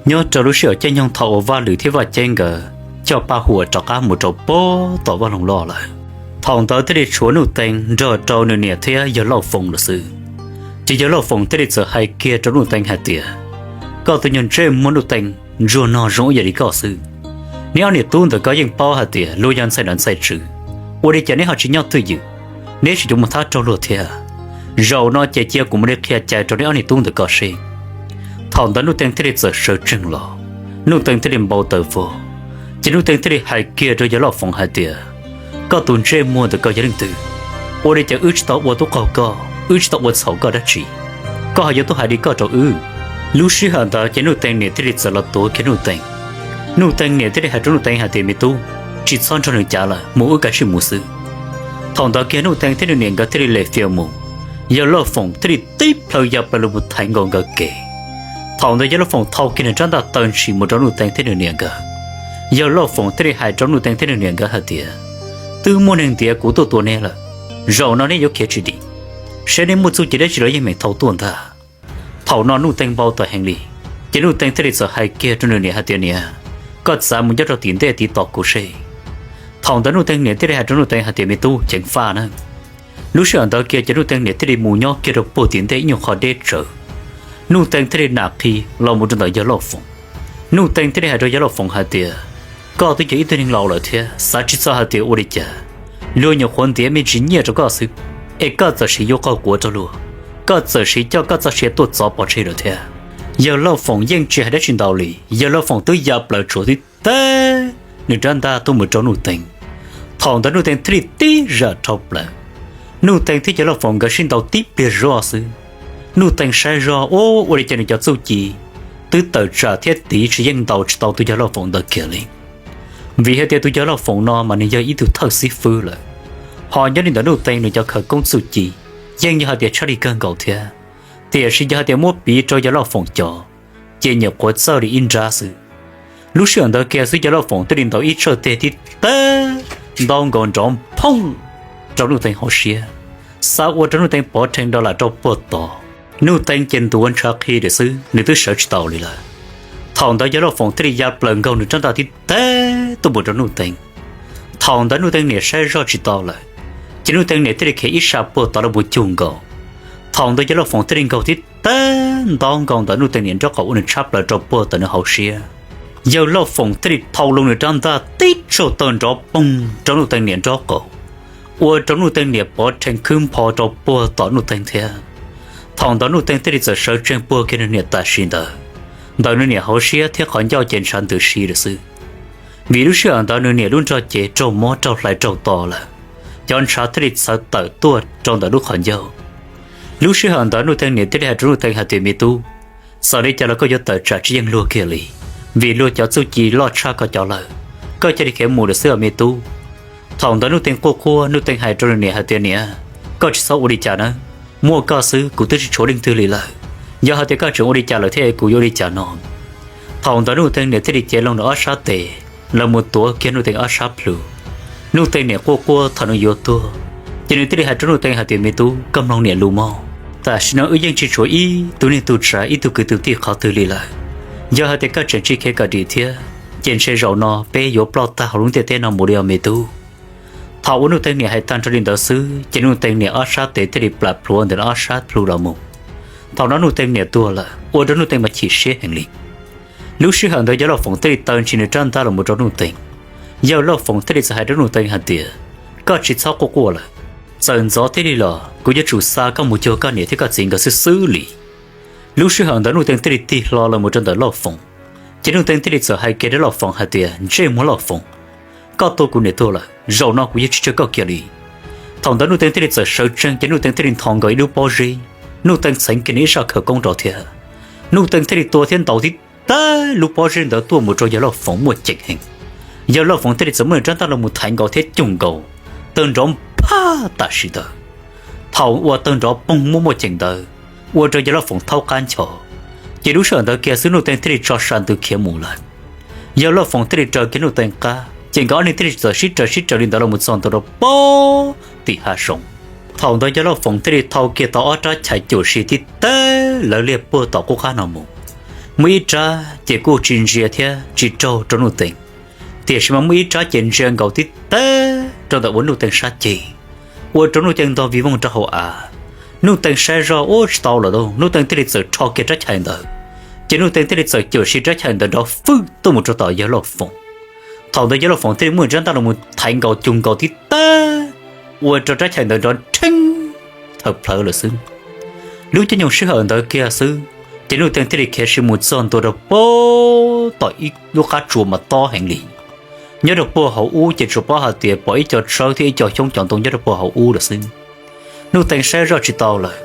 Nyob rau lub sij hawm caij nyoog thaum uas Vaj Lwm thiab Vaj Ceeb nkawd coj Paj Huam rov qab mus rau pem tom vaj loog loj lawm, thaum ntawd thiaj li tshuav Nuj Teev nrog rau nws niam thiab yawg Lauj Foom lawm xwb. Ces yawg Lauj Foom thiaj li txawm hais kiag rau Nuj Teev hais tias, koj tus nyuag ntsej muag Nuj Teev, ntsuag no zoo ib yam li koj xwb. Neb ob niam tub ntawm ko yeej paub hais tias luag yog ntxhais nam ntxhais tswv, ua li cas neb ho tsis nyob twj ywm, neb tseem yuav mus thab raug luag thiab? Zaum no ces cia kuv mus li qhia cai rau neb ob niam tub ntawm ko seb. Thaum ntawd Nuj Teev thiaj li txawm sawv tsees los, Nuj Teev thiaj li npau taws vog. Ces Nuj Teev thiaj li hais kiag rau yawg Lauj Foom hais tias, koj tus ntsej muag ntawm ko yog leej twg? Ua li cas wb tsis tau ua tub qaug koj, wb tsis tau ua txhaum koj dab tsi, koj ho yuav tuaj hais li koj rau wb? Lub sij hawm ntawd ces Nuj Teev niam thiaj li txawm los tuav kiag Nuj Teev. Nuj Teev niam thiaj li hais rau Nuj Teev hais tias, me tub, tsis txhob nrog nws cav lawm, mus wb kav tsij mus xwb. Thaum ntawd kiag Nuj Teev thiab nws niam nkawd thiaj li lem fias mus. Yawg Lauj Foom thiaj li tib plhaw ya plaws los mus thaiv nkaus nkawd kev. Thaum ntawd yawg Lauj Foom thau kiag nws rab ntaj taw ntshis mus rau Nuj Teev thiab nws niam nkawd. Yawg Lauj Foom thiaj li hais rau Nuj Teev thiab nws niam nkawd hais tias, twb muaj neeg ntiav kuv tuaj tua neb lawm, zaum no neb yuav khiav tsis dim, saib neb muaj txuj ci dab tsi los yeej meem thau tuaj ntag. Thaum no Nuj Teev npau taws heev li, ces Nuj Teev thiaj li txawm hais kiag rau nws niam hais tias, niam, koj txav mus nyob rau tim ntej tiv tos kuv seb. Thaum ntawd Nuj Teev niam thiaj li hais rau Nuj Teev hais tias, me tub, ceev faj na. Lub sij hawm ntawd kiag ces Nuj Teev niam thiaj li mus nyob kiag rau puag tim ntej ib nyuag qhov deb tsawv. Nuj Teev thiaj li nam qhi los mus rau ntawm yawg Lauj Foom. Nuj Teev thiaj li hais rau yawg Lauj Foom hais tias, koj twb yog ib tug neeg laus lawm thiab, xav tsis txog hais tias ua li cas luag nyuam qhuav ntiav me ntsis nyiaj rau koj xwb, es koj txawm siv yuav qaug quav rau luag, koj txawm siv coj koj txoj sia tuaj txov pov tseg lawm thiab. Yawg Lauj Foom yeej tsis hais dab tsi ntau li, yawg Lauj Foom twb ya plaws tsuav tib teb nws rab ntaj tuaj mus rau Nuj Teev. Thaum ntawd Nuj Teev thiaj li tib zam rhau plaws. Nuj Teev thiab yawg Lauj Foom nkawd sib ntaus tib pliag zoj xwb. Nuj Teev saib zoj ua ua li cas nws cov txuj ci twb tawm tsam thiab tiv tsis yeej ntaus tsis tau tus yawg Lauj Foom ntawd kiag li. Vim hais tias tus yawg Lauj Foom no mas nws yog ib tug thawj xib fwb lawm, ho nyob li ntawm Nuj Teev nws cov khawv koob txuj ci yeej yog hais tias tshaj li kawg nkaus thiab. Tiam sis yog hais tias muab piv rau yawg Lauj Foom cov, ces nyuam qhuav txawj li ib nrab xwb. Lub sij hawm ntawd kiag xwb yawg Lauj Foom thiaj li ntaus ib tsawj teg tib teb ntau nkaus nrov phooj rau Nuj Teev hauv siab, xa ua rau Nuj Teev pov rhees rau lam rau puag tod. Nuj Teev ces ntuav ntshav qhi lawm xwb, nws twb sawv tsis taus li lawm. Thaum ntawd yawg Lauj Foom thiaj li ya plaws nkaug nws rab ntaj tib teb tuaj mus rau Nuj Teev. Thaum ntawd Nuj Teev niam saib zoj tsis tau lawm, ces Nuj Teev niam thiaj li khiav ib sab puag tod los mus cug nkaus. Thaum ntawd yawg Lauj Foom thiaj li nkaug tib teb ntau nkaus ntawm Nuj Teev niam nraub qaum ua nws tshab plaws rau puag ntawm nws hauv siab. Yawg Lauj Foom thiaj li thau loo nws rab ntaj tib tsaug taw nrov poog rau Nuj Teev niam nraub qaum, ua rau Nuj Teev niam pov rhees khwb npho rau puag tom Nuj Teev thiab. Thaum ntawd Nuj Teev thiaj li txawm sawv tsees puag kiag nws niam tam sim ntawd. Ntawm nws niam hauv siab thiab qhov ncauj ces ntshav ntws si lawm xwb, vim lub sij hawm ntawd nws niam lub nrog cev raug mob raug hlais raug to lawm, cov ntshav thiaj li txhawv tawm tuaj rau ntawm lub qhov ncauj. Lub sij hawm ntawd Nuj Teev niam thiaj li hais rau Nuj Teev hais tias, me tub, txawm li cas los koj yuav tawm tsam tsis yeej luag kiag li, vim luag cov txuj ci loj tshaj koj cov lawm, koj cia li khiav mus lawm xwb os me tub. Thaum ntawd Nuj Teev quaj quaj, Nuj Teev hais rau nws niam hais tias, niam, koj tsis txhob ua li cas nawb, muaj koj xwb kuv twb tsis tshuav leej twg li lawm, yog hais tias koj tseem ua li cas lawm thiab kuv yuav ua li cas no? Thaum ntawd Nuj Teev niam thiaj li cev loo nws ob sab tes los mus tuav kiag Nuj Teev ob sab plhu. Nuj Teev niam quaj quaj thaum nws yuav tuag, ces nws thiaj li hais rau Nuj Teev hais tias, me tub, koj mloog niam lus mog, tam sim no wb yeej tsis tshuav ib tug neeg tug tsav ib tug kwv tug tij qhov twg li lawm. Yog hais tias koj tseem tsis khiav kom dim thiab, ces ntshe zaum no peb yuav ploj tag hauv lub ntiaj teb no mus li os me tub. Thaum uas Nuj Teev niam hais tag nrho li ntawd xwb, ces Nuj Teev niam ob sab tes thiaj li plam plhuav ntawm nws ob sab plhu los mus. Thaum no Nuj Teev niam tuag lawm, ua rau Nuj Teev mas chim siab heev li. Lub sij hawm ntawd yawg Lauj Foom thiaj li taw ntshis nws rab ntaj los mus rau Nuj Teev. Yawg Lauj Foom thiaj li txawm hais rau Nuj Teev hais tias, koj tsis txhob quaj quaj lawm, txawm ntxov thiab li los kuv yuav tsum xa koj mus cuag koj niam thiab koj txiv nkawd xwb xwb li. Lub sij hawm ntawd Nuj Teev thiaj li tig hlo los mus rau ntawm Lauj Foom, ces Nuj Teev thiaj li txawm hais kiag rau Lauj Foom hais tias, ntsej muag Lauj Foom, koj tua kuv niam tuag lawm, zaum no kuv yeej tsis tseg koj kiag li. Thaum ntawd Nuj Teev thiaj li txawm sawv tsees, ces Nuj Teev thiaj li ntho nkaus ib lub pob zeb. Nuj Teev txheev kiag nws ib sab khawv koob rau thiab, Nuj Teev thiaj li tua thiab ntaus tib teb lub pob zeb ntawd tuaj mus rau yawg Lauj Foom muaj ceem heev. Yawg Lauj Foom thiaj li txawm muab nws rab ntaj los mus thaiv nkaus thiab cug nkaus, tawg nrov phaj tam sim ntawd. Thaum uas tawg nrov poog muaj muaj ceem ntawd, ua rau yawg Lauj Foom thaub qab ncho, ces lub sij hawm ntawd kiag xwb Nuj Teev thiaj li tso sam ntws khiav mus lawm. Yawg Lauj Foom thiaj li raws kiag Nuj Teev qab, ces nkawd ob leeg thiaj li txawm sib raws sib raws li ntawd los mus txog ntua rau pem tim hav zoov. Thaum ntawd yawg Lauj Foom thiaj li thau kiag tau ob rab chais cum si tib teb lawv liag puag tom qub qab no mus. Muaj ib rab ces kuj tsis ntsia thiab tsis raug rau Nuj Tees, tiam sis mas muaj ib rab ces ntsia nkaus tib tag rau ntawm uas Nuj Tees sab ceg, ua rau Nuj Tees ntog vij voog rau hauv av. Nuj Tees saib zoj ua tsis tau lawm lauj, Nuj Tees thiaj li txawm rho kiag rab chais ntawd, ces Nuj Tees thiaj li txawm cuam sim rab chais ntawd nrov fwj tuaj mus rau tom Yawg Lauj Foom. Thaum ntawd Yawg Lauj Foom thiaj li muaj rab ntaj los thaiv nkaus cug nkaus tib tag, ua rau rab chais ntawd nrov rheeb thawm plhawv lawm xwb. Lub caij nyoog sij hawm ntawd kiag xwb, ces Nuj Tees thiaj li khiav sim mus txog ntua rau puag tom ib lub qab tsuas mas tob heev li. Nyob rau puag hauv ub ces tsuas paub hais tias pom ib co tsawb thiab ib co xyoob cov ntoo nyob rau puag hauv ub lawm xwb. Nuj Tees saib zoj tsis tau lawm,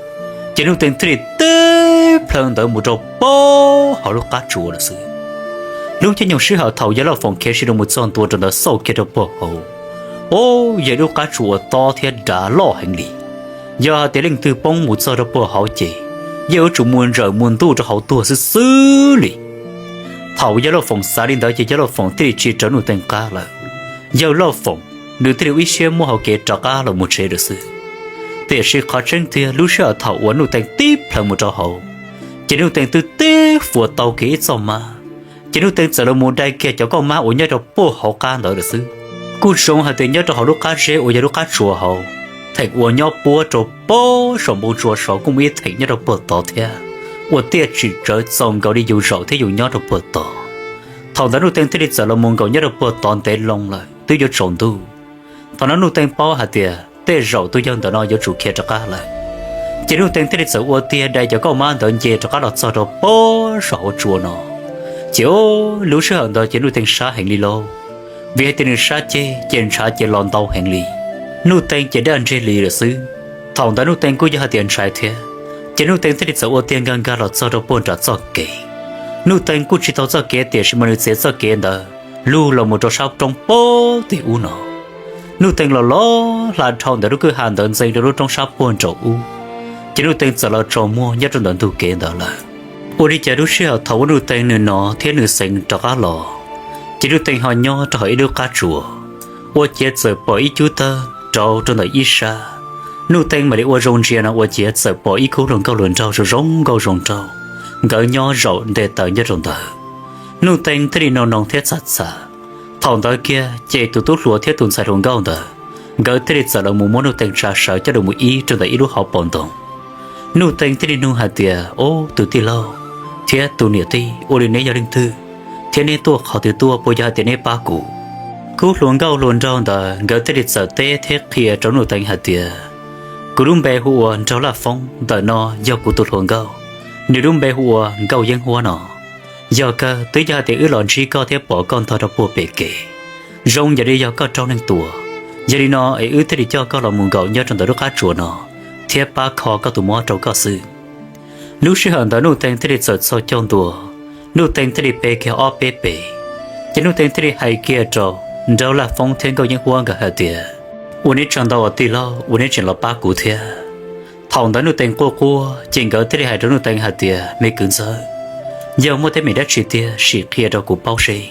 ces Nuj Tees thiaj li tib plhaw ntawd mus rau puag hauv lub qab tsuas lawm xwb. Lub caij nyoog sij hawm thaum Yawg Lauj Foom khiav sim rau mus txog ntua rau ntawd xauj kiag rau puag hauv, o, yog lub qab tsuas uas tob thiab dav loj heev li. Yog hais tias leej twg poob mus txog rau puag hauv ces yeej yuav tsum mus ntsawm mus ntuj rau hauv tuag xwb xwb li. Thaum Yawg Lauj Foom xav li ntawd ces Yawg Lauj Foom thiaj li tsis raws Nuj Tees qab lawm. Yawg Lauj Foom nws thiaj li ua ib siab muab hau kev rov qab los mus tsev lawm xwb. Tiam sis qhov tseeb tiag lub sij hawm thaum uas Nuj Tees tib plhaw mus rau hauv, ces Nuj Tees twb tib fuas tau kiag ib txoj mab, ces Nuj Tees txawm los mus dai kiag cov kauj mab uas nyob rau puag hauv qab ntawd lawm xwb. Kuj zoo hais tias nyob rau hauv lub qab zeb uas yog lub qab tsuas hauv, theem uas nyob puab rau puag saum npoo tsua saud kuj muaj ib theem nyob rau puag tod thiab, ua tiaj tsim tsawv txaus nkaus li yus zaum thiab yus nyob rau puag tod. Thaum ntawd Nuj Tees thiaj li txawm los mus nkaum nyob rau puag tod ntev loo lawm twb yuav tsaus ntuj. Thaum no Nuj Tees paub hais tias tej zaum tus yawg ntawm no yuav tsum khiav rov qab lawm, ces Nuj Tees thiaj li txawm ua tiag dai cov kauj mab ntawd nce rov qab los txog rau puag saum hauv tsua no. Ces lub sij hawm ntawd ces Nuj Tees sab heev li lauj, vim hais tias nws sab ceg ces ntshav ces los ntau heev li. Nuj Tees ces daj ntseg li lawm xwb. Thaum ntawd Nuj Tees kuj yog hais tias ntshai thiab, ces Nuj Tees thiaj li txawm ua tiag nkag nkag los txog rau puag nram txoj kev. Nuj Tees kuj tsis taug txoj kev tiam sis mas nws txiav txoj kev ntawd lug los mus rau sab roob puag tim ub no. Nuj Tees los los hla dhau ntawm lub kwj ha ntawd ntxeev rau lub roob sab puag nraum ub, ces Nuj Tees txawm los tsaus muag nyob rau ntawm ntug kev ntawd lawm. Ua li cas lub sij hawm thaum uas Nuj Tees nws hnov thiab nws xeev rov qab los, ces Nuj Tees ho nyob rau hauv ib lub qab tsuas, ua ciav txawm pom ib cub tawg rauv rau ntawm ib sab. Nuj Tees mam li ua zoo ntsia no ua ciav txawm pom ib khub hluas nkauj hluas nraug zoo zoo nkauj zoo nraug, nkawd nyob zaum nte taws nyob rau ntawd. Nuj Tees thiaj li noo noo thiab txham txham. Thaum ntawd kiag ces tus tub hluas thiab tus ntxhais hluas nkauj ntawd, nkawd thiaj li txawm los mus muab Nuj Tees tsa sawv coj los mus ib rau ntawm ib lub hauv paus ntoo. Nuj Tees thiaj li nug hais tias, Ob, tus tij laug thiab tus niam tij, ua li neb yog leej twg, thiab neb tuaj qhov twg tuaj, puas yog hais tias neb pab kuv? Khub hluas nkauj hluas nraug ntawd nkawd thiaj li txawm teb thiab qhia rau Nuj Tees hais tias, Kuv lub npe hu ua Nraug Laj Foob, ntawm no yog kuv tus hluas nkauj, nws lub npe hu ua Nkauj Yeeb Huab no. Yog kawg, twb yog hais tias wb los ntsib koj thiab pom koj ntog rau puag pem kev, zoo yam li yog koj raug neeg tua. Yog li no es wb thiaj li coj koj los mus nkaum nyob rau ntawm lub qab tsuas no thiab pab kho koj tus mob rau koj xwb. Lub sij hawm ntawd Nuj Tees thiaj li txawm txhos caug ntua, Nuj Tees thiaj li pe kiag ob peb pes, ces Nuj Tees thiaj li hais kiag rau Nraug Laj Foob thiab Nkauj Yeeb Huab nkawd hais tias, Ua neb tsaug ntau os tij laug uas neb tseem los pab kuv thiab. Thaum ntawd Nuj Tees quaj quaj ces nkawd thiaj li hais rau Nuj Tees hais tias, Me kwv ntxawg, yog muaj teeb meem dab tsi tiag sim qhia rau kuv paub seb.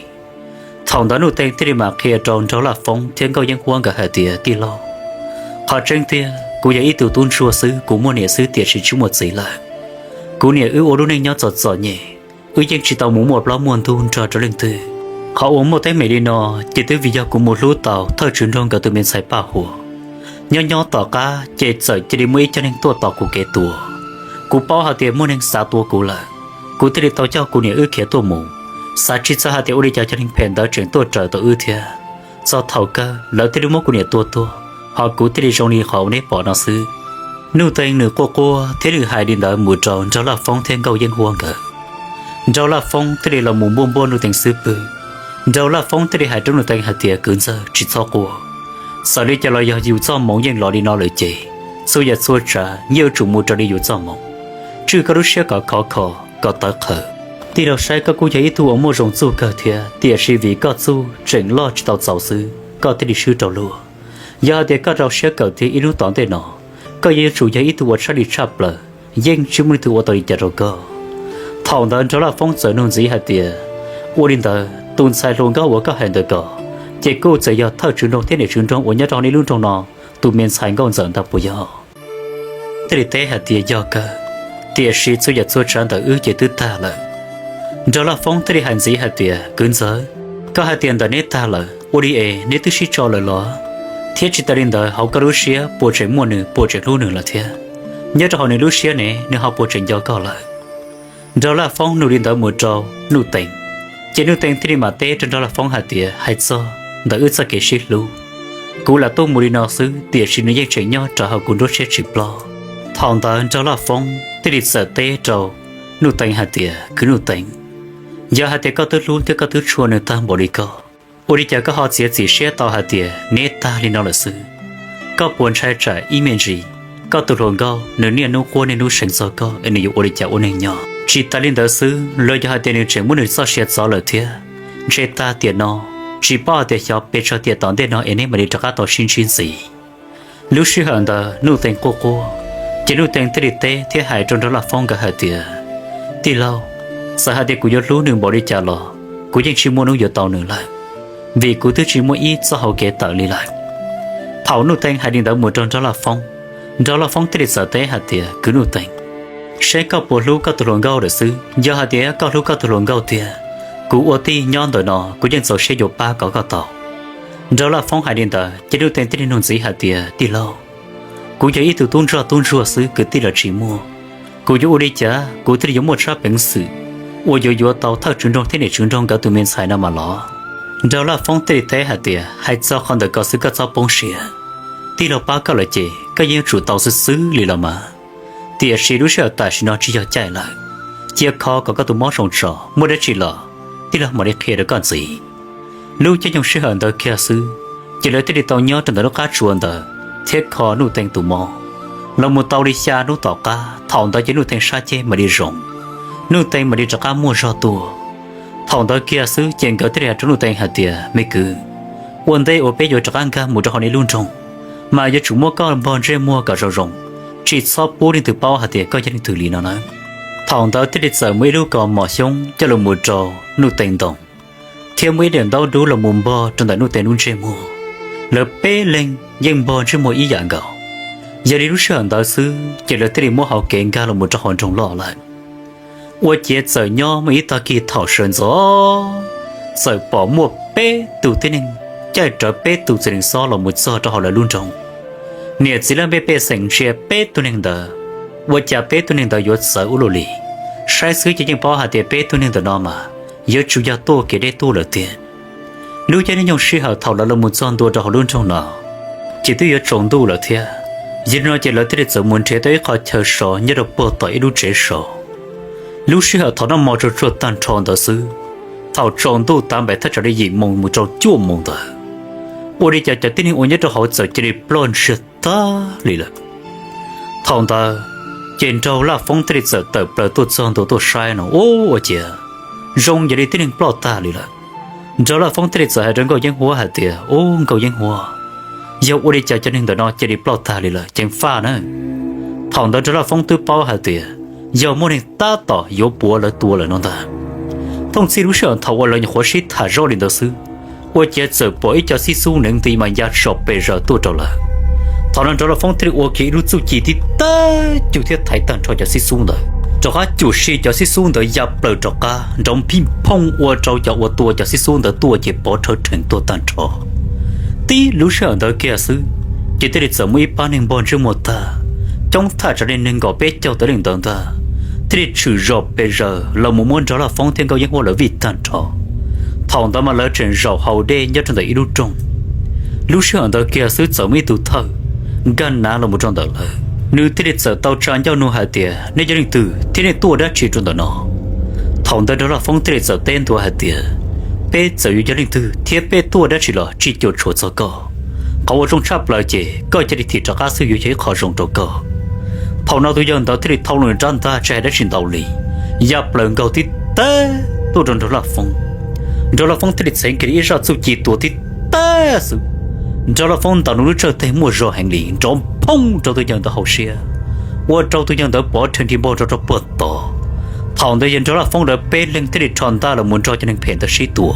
Thaum ntawd Nuj Tees thiaj li mam qhia rau Nraug Laj Foob thiab Nkauj Yeeb Huab nkawd hais tias, Tij laug, qhov tseeb tiag kuv yog ib tug tub ntsuag xwb, kuv muaj niam xwb tiam sis tsis muaj txiv lawm. Kuv niam wb ua lub neej nyob txom txom nyem, wb yeej tsis tau mus muaj plaub muaj ntug nrog rau leej twg. Qhov uas muaj teeb meem li no ces twb vim yog kuv mus hlub tau thawj tswv nroog nkawd tus me ntxhais Paj Huas. Nyob nyob tom qab ces txawm cia li muaj ib co neeg tuaj tos kuv kev tua. Kuv paub hais tias muaj neeg xav tua kuv lawm, kuv thiaj li tau coj kuv niam wb khiav tuaj mus, xav tsis txog hais tias ua li cas cov neeg phem ntawd tseem tuaj raws tau wb thiab. Txog thaum kawg lawv thiaj li muab kuv niam tua tuag, ho kuv thiaj li zoo li qhov uas neb pom no xwb. Nuj Tees nws quaj quaj thiab nws hais li ntawd mus rau Nraug Laj Foob thiab Nkauj Yeeb Huab nkawd. Nraug Laj Foob thiaj li los mus npuaj npuaj Nuj Tees xub pwg. Nraug Laj Foob thiaj li hais rau Nuj Tees hais tias, Kwv ntxawg, tsis txhob quaj. Txawm li cas los yog yus txoj hmoov yeej los li no lawm ces txhua yam txhua tsav yeej yuav tsum mus raws li yus txoj hmoov. Tswj koj lub siab kom khov kho, kom tawv qhawv. Tij laug saib koj kuj yog ib tug uas muaj zoo txuj kawg thiab, tiam sis vim koj txuj tseem loj tsis tau txaus xwb koj thiaj li swb rau luag. Yog hais tias koj rau siab kawm tiag ib hnub tom ntej no, koj yeej yuav tsum yog ib tug uas tshaj li tshaj plaws, yeej tsis muaj leej twg ua tau li cas rau koj. Thaum ntawd Nraug Laj Foob txawm nug ntxiv hais tias, Ua li ntawd tus ntxhais hluas nkauj uas koj hais ntawd ko ces kuj txawm yog thawj tswv nroog thiab niam tswv nroog uas nyob rau hauv ib lub nroog no tus me ntxhais nkauj ntxawm ntag puas yog? Thiaj li teb hais tias, Yog kawg, tiam sis txhua yam txhua tsav ntawm wb ces twb tag lawm. Nraug Laj Foob thiaj li hais ntxiv hais tias, Kwv ntxawg, koj hais tias ntawm neb tag lawm, ua li es neb twb sib tso lawm los? Thiab tsis tas li ntawd hauv koj lub siab puas tseem muaj nws, puas tseem hlub nws lawm thiab? Nyob rau hauv nws lub siab ne, nws ho puas tseem nco koj lawm? Nraug Laj Foob nug li ntawd mus rau Nuj Tees, ces Nuj Tees thiaj li mam teb rau Nraug Laj Foob hais tias, Hais txog ntawm wb txoj kev sib hlub, kuv lam tuaj mus li no xwb, tiam sis nws yeej tseem nyob rau hauv kuv nruab siab tsis ploj. Thaum ntawd Nraug Laj Foob thiaj li txawm teb rau Nuj Tees hais tias, Kwv Nuj Tees, yog hais tias koj twb hlub thiab koj twb tshua nws tag npaum li ko, ua li cas koj ho txiav txim siab tau hais tias neb tag li no lawm xwb? Koj puas ntshai tsam ib me ntsis koj tus hluas nkauj nws niaj hnub quaj niaj hnub seev txog koj es nws yuav ua li cas ua neej nyob? Tsis tas li ntawd xwb, los yog hais tias nws tseem muab nws txoj sia txov lawm thiab, ntshe tag tiam no tsis paub hais tias xyov pes tsawg tiam tom ntej no es neb mam li rov qab tau sib ntsib ntxiv. Lub sij hawm ntawd Nuj Tees quaj quaj, ces Nuj Tees thiaj li teb thiab hais rau Nraug Laj Foob nkawd hais tias, Tij laug, txawm hais tias kuv yuav hlub nws npaum li cas los kuv yeej tsis muaj hnub yuav tau nws lawm, vim kuv twb tsis muaj ib txoj hau kev tawm li lawm. Thaum Nuj Tees hais li ntawd mus rau Nraug Laj Foob, Nraug Laj Foob thiaj li txawm teb hais tias, Kwv Nuj Tees, seb koj puas hlub koj tus hluas nkauj lawm xwb. Yog hais tias koj hlub koj tus hluas nkauj tiag, kuv ua tij nyob ntawm no kuv yeej txaus siab yuav pab kom koj tau. Nraug Laj Foob hais li ntawd ces Nuj Tees thiaj li nug ntxiv hais tias, Tij laug, kuv yog ib tug tub ntsuag tub ntsuag xwb, kwv tij los tsis muaj. Kuv yuav ua li cas kuv thiaj li yuav muaj tshab peev xwm uas yuav yuav tau thawj tswv nroog thiab niam tswv nroog nkawd tus me ntxhais no mas los? Nraug Laj Foob thiaj li teb hais tias, Hais txog qhov ntawm ko xwb koj txhob poob siab. Tij laug pab koj lawm ces koj yeej yuav tsum tau xwb xwb li los mas. Tiam sis lub sij hawm tam sim no tsis yog caij lawm. Cia kho kom koj tus mob zoo tso, muaj dab tsi los tij laug mam li qhia rau koj ntxiv. Lub caij nyoog sij hawm ntawd kiag xwb, ces lawv thiaj li tau nyob rau ntawm lub qab tsuas ntawd thiab kho Nuj Tees tus mob los mus tau li xya hnub tom qab. Thaum ntawd ces Nuj Tees sab ceg mam li zoo, Nuj Tees mam li rov qab muaj zog tuaj. Thaum ntawd kiag xwb ces nkawd thiaj li hais rau Nuj Tees hais tias, Me kwv, ua ntej uas peb yuav rov qab nkag mus rau hauv nej lub nroog, mas yuav tsum muab koj npog ntsej muag kom zoo zoo, tsis txhob pub leej twg paub hais tias koj yog leej twg li no nawb. Thaum ntawd thiaj li txawm muab ib lub kaus mom xyoob coj los mus rau Nuj Tees ntoo, thiab muab ib daim ntaub dub los mus npog rau ntawm Nuj Tees lub ntsej muag. Lawv peb leeg yeej npog ntsej muag ib yam nkaus. Yog li lub sij hawm ntawd xwb ces lawv thiaj li muab hau kev nkag los mus rau hauv nroog loj lawm. Ua ciav txawm nyob muaj ib tag kis thaum sawv ntxov, txawm pom muaj peb tug tib neeg caij rawv peb tug txiv nees xob los mus txog rau hauv lawv lub nroog. Niam txiv laj mej pej xeem ntsia peb tug neeg ntawd, ua cas peb tug neeg ntawd yuav txawv ua luaj li. Saib xwb ces yeej paub hais tias peb tug neeg ntawm no mas yuav tsum yog tuaj kev deb tuaj lawm tiag. Lub caij nyoog sij hawm thaum lawv los mus txog ntua rau hauv lub nroog no ces twb yuav tsaus ntuj lawm thiab. Yog li no ces lawv thiaj li txawm mus nrhiav tau ib qho chaw so nyob rau puag tom ib lub tsev so. Lub sij hawm thaum noj mov tsuag tsuag tag nrho ntawd xwb, thaum tsaus ntuj tav npaum thaj tsam li yim moos mus rau cuaj moos ntawd, ua li cas cov tib neeg uas nyob rau hauv txawm cia li ploj ntsiag tag li lawm. Thaum ntawd ces Nraug Laj Foob thiaj li txawm tawm plaws tuaj txog ntua tuaj saib no, ub, ua ciav zoo yog li tib neeg ploj tag li lawm. Nraug Laj Foob thiaj li txawm hais rau Nkauj Yeeb Huab hais tias, Ub, Nkauj Yeeb Huab, yog ua li cas cov neeg ntawm no cia li ploj tag li lawm, ceev faj na. Thaum ntawd Nraug Laj Foob twb paub hais tias yog muaj neeg tab tom yuav puav lawv tua lawm no ntag. Thooj txhij lub sij hawm thaum uas lawv nyuam qhuav sib tham zoj li ntawd xwb, ua ciav txawm pom ib co xib xub neev nti mas ya tsom pes zaws tuaj rau lawv. Thaum no Nraug Laj Foob thiaj li ua kiag ib lub txuj ci tib tag cug thiab thaiv tag nrho cov xib xub ntawd, rov qab cum si cov xib xub ntawd ya plaws rov qab nrov phij phooj ua rau cov uas tua cov xib xub ntawd tuaj ces pov rhawv rhees tuag tag nrho. Tib lub sij hawm ntawd kiag xwb, ces thiaj li txawm muaj ib pab neeg npog ntsej muag tag, coob thaj tsam li nees nkaum peb caug tawm leej ntawd ntag, thiaj li tshwm zom pes zaws los mus muab Nraug Laj Foob thiab Nkauj Yeeb Huab lawv vij tag nrho. Thaum ntawd mas lawv tseem zaum haus dej nyob rau ntawm ib lub rooj. Lub sij hawm ntawd kiag xwb txawm muaj ib tug thawj nkag nav los mus rau ntawm lawv, nws thiaj li txawm tau tsa ncauj nug hais tias, Nej yog leej twg thiab nej tuaj dab tsi rau ntawm no? Thaum ntawd Nraug Laj Foob thiaj li txawm teb ntua hais tias, Peb txawm yuav yog leej twg thiab peb tuaj dab tsi los tsis cuam tshuam txog koj. Qhov uas zoo tshaj plaws ces koj cia li thim rov qab xwb yuav yog ib qho zoo rau koj. Thaum no tus yawg ntawd thiaj li thau los nws rab ntaj tsis hais dab tsi ntau li, ya plaws nkaug tib tag tuaj rau Nraug Laj Foob. Nraug Laj Foob thiaj li txheev kiag li ib zaj txuj ci tua tib tag xwb, Nraug Laj Foob ntaus nws lub tsawg teg muaj zog heev li nrov phooj rau tus yawg ntawd hauv siab, ua rau tus yawg ntawd pov rhe nri npau rau rau puag tod. Thaum ntawd yawg Nraug Laj Foob lawv peb leeg thiaj li rho ntaj los mus nrog cov neeg phem ntawd sib tua.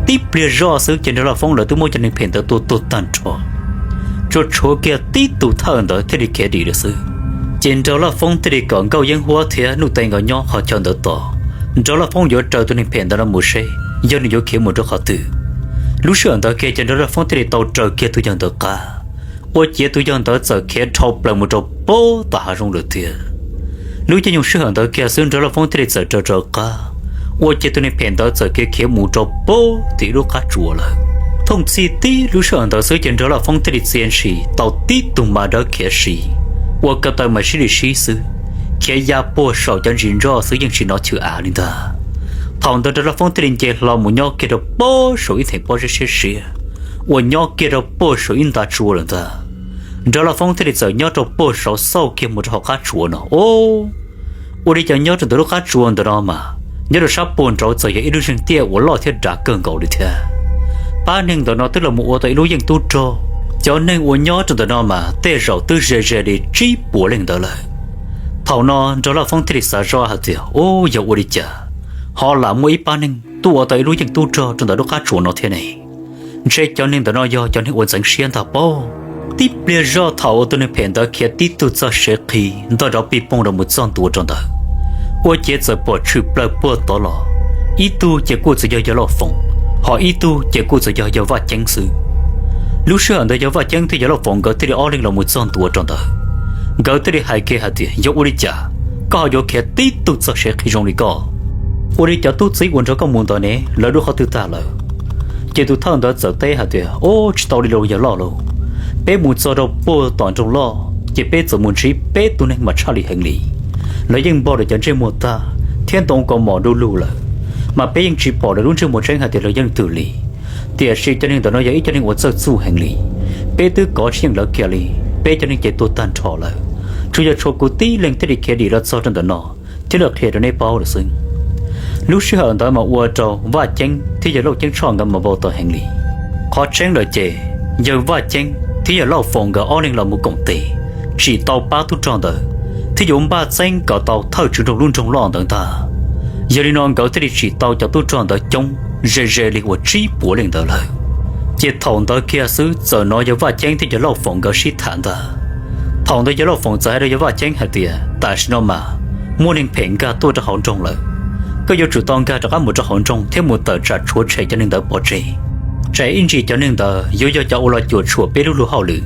Tib pliag zoj xwb ces Nraug Laj Foob lawv twb muab cov neeg phem ntawd tua tuag tag nrho, tsuas tshuav kiag tib tus thawj ntawd thiaj li khiav dim lawm xwb. Ces Nraug Laj Foob thiaj li kom Nkauj Yeeb Huab thiab Nuj Tees nkawd nyob qhov chaw ntawd tos, Nraug Laj Foob yuav raws tus neeg phem ntawd no mus seb yog nws yuav khiav mus rau qhov twg. Lub sij hawm ntawd kiag ces Nraug Laj Foob thiaj li tau raws kiag tus yawg ntawd qab, ua ciav tus yawg ntawd txawm khiav dhau plaws mus rau puag tom hav zoov lawm tiag. Lub caij nyoog sij hawm ntawd kiag xwb Nraug Laj Foob thiaj li txawm raws raws qab, ua ciav tus neeg phem ntawd txawm khiav khiav mus rau puag tim ib lub qab tsuas lawm. Thooj txhij tib lub sij hawm ntawd xwb ces Nraug Laj Foob thiaj li txia ntshis tau tib tug mas dawb khiav si, ua ko taw mas sib li sib xwb, khiav ya puag saum cov ntsis ntoj xwb yeej tsis hnov chwm av li ntag. Thaum ntawd Nraug Laj Foob thiaj li nce hlo mus nyob kiag rau puag saum ib theem pob zeb siab siab uas nyob kiag rau puag saum ib nta tsua lawm ntag. Nraug Laj Foob thiaj li txawm nyob rau puag saud xauj kiag mus rau hauv qab tsuas no, ua li cas nyob rau ntawm lub qab tsuas ntawm no mas nyob rau sab puag nraud txawm yog ib lub zeeg tiaj uas loj thiab dav kawg nkaus li thiab. Pab neeg ntawm no twb los mus ua tau ib lub yeej tub rog, cov neeg uas nyob rau ntawm no mas tej zaum twb ze ze li tsib puas leej ntawd lawm. Thaum no Nraug Laj Foob thiaj li xav zoj hais tias, Ub, yog ua li cas ho lam muaj ib pab neeg tuaj ua tau ib lub yeej tub rog rau ntawm lub qab tsuas no thiab ne? Ntshe cov neeg ntawm no yog cov neeg uas ntxeev siab ntag pob. Tib pliag zoj thaum uas tus neeg phem ntawd khiav tib tug txog sev qhi ntog nrov pij poog los mus txog ntua rau ntawd, ua ciav txawm pom tshwm plaws puag tod los, ib tug ces kuj txawm yog yawg Lauj Foom, ho ib tug ces kuj txawm yog yawg Vaj Ceeb xwb. Lub sij hawm ntawd yawg Vaj Ceeb thiab yawg Lauj Foom nkawd thiaj li ob leeg los mus txog ntua rau ntawd. Nkawd thiaj li hais kiag hais tias, Yog ua li cas koj ho yuav khiav tib tug txog sev qhi zoo li koj? Ua li cov tub txib uas nrog koj mus ntawd ne, lawv dua qhov twg tag lawm? Ces tus thawj ntawd txawm teb hais tias, Ub, tsis tau li lauj yawg loj lauj. Peb mus txog rau puag tom nroog loj ces peb txawm mus ntsib peb tug neeg mas tshaj li heev li. Lawv yeej npog lawv cov ntsej muag tag thiab ntoo kaus mom du lug lawm, mas peb yeej tsis pom lawv lub ntsej muag tseeb hais tias lawv yog leej twg li. Tiam sis cov neeg ntawm no yog ib cov neeg uas txawj txuj heev li. Peb twb kov tsis yeej lawv kiag li, peb cov neeg ces tuag tag nrho lawm. Tsuas yog tshuav kuv tib leeg thiaj li khiav dim los txog rau ntawm no thiab los qhia rau neb paub lawm xwb. Lub sij hawm ntawd mas ua rau Vaj Ceeb thiab yawg Lauj Ceeb Tshoj nkawd mas npau taws heev li. Qhov tseeb lawm ces yawg Vaj Ceeb thiab yawg Lauj Foom nkawd ob leeg los mus koom tes tsim tau pab tub rog ntawd thiab yuav npaj txeeb kom tau thawj tswv nroog lub nroog loj ntawd ntag. Yog li no nkawd thiaj li tsim tau cov tub rog ntawd coob ze ze li uas tsib puas leej ntawd lawm. Ces thaum ntawd kiag xwb txawm hnov yawg Vaj Ceeb thiab yawg Lauj Foom nkawd sib tham ntag. Thaum ntawd yawg Lauj Foom txawm hais rau yawg Vaj Ceeb hais tias, Tam sim no mas muaj neeg phem nkag tuaj rau hauv nroog lawm. Koj yuav tsum tau nkag rov qab mus rau hauv nroog thiab mus tawm tsam tshuav tshem cov neeg ntawd pov tseg. Tsam ib ntsis cov neeg ntawd yuav yog cov uas los cuam tshuam peb lub luag hauj lwm,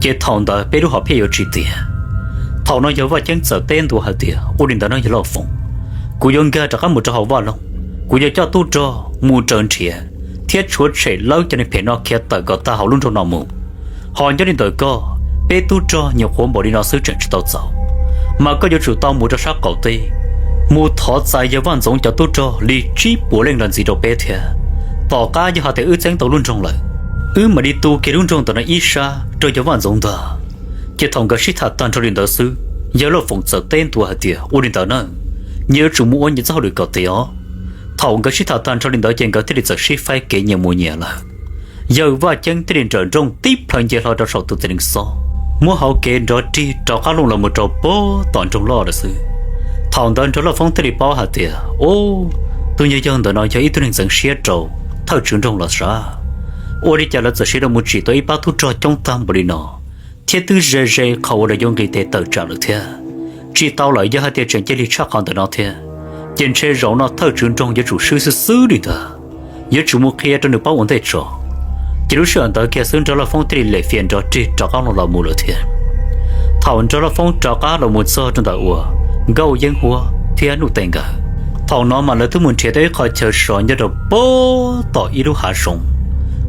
ces thaum ntawd peb lub hom phiaj yuav tsis tiav. Thaum no yawg Vaj Ceeb txawm teb ntua hais tias, Ua li ntawd no yawg Lauj Foom, kuv yuav nkag rov qab mus rau hauv vaj loog. Kuv yuav coj tub rog mus raws nrhiav thiab tshuav tshem lawv cov neeg phem no khiav tawm kom tag hauv lub nroog no mus. Ho nyob li ntawm koj, peb tub rog nyuam qhuav npaum li no xwb tseem tsis tau txaus, mas koj yuav tsum tau mus rau sab qaum teb, mus thov txais yawg Vaj Ntxoov cov tub rog li tsib puas leej los ntxiv rau peb thiab. Tom qab yog hais tias wb txeeb tau lub nroog lawm, wb mam li tu kiag lub nroog ntawm no ib sab rau yawg Vaj Ntxoov ntag. Ces thaum nkawd sib tham tag nrho li ntawd xwb, yawg Lauj Foom txawm teb ntua hais tias, Ua li ntawd na, nyias yuav tsum mus ua nyias txoj hauj lwm kom tiav os. Thaum nkawd sib tham tag nrho li ntawd ces nkawd thiaj li txawm sib faib kev nyias mus nyias lawm. Yawg Vaj Ceeb thiaj li nrawm nrooj tib plhaw nce hlo rau saum tus txiv nees xob, muab hauv kev nrov rig rov qab looj los mus rau puag tom nroog loj lawm xwb. Thaum ntawd nraug Lauj Foob thiaj li paub hais tias, Ub, tus yawg yawg ntawm no yog ib tug neeg ntxeev siab rau thawj tswv nroog los sav. Ua li cas lawv txawm siv los mus tsim tau ib pab tub rog coob tag npaum li no, thiab twb ze ze qhov uas lawv yuav nqis tes tawm tsam lawm thiab. Tsis tau lawm, yog hais tias tseem cia li tshaj qhov ntawm no thiab, ces ntshe zaum no thawj tswv nroog yuav tsum swb xwb xwb li ntag. Yuav tsum mus qhia rau nws paub ua ntej tso. Ces lub sij hawm ntawd kiag xwb nraug Lauj Foob thiaj li lem fias nrov rig rov qab los los mus lawm thiab. Thaum nraug Lauj Foob rov qab los mus txog rau ntawm uas Nkauj Yeeb Huab thiab Nuj Teem nkawd, thaum no mas lawv twb mus nrhiav tau ib qho chaw sov nyob rau puag tom ib lub hav zoov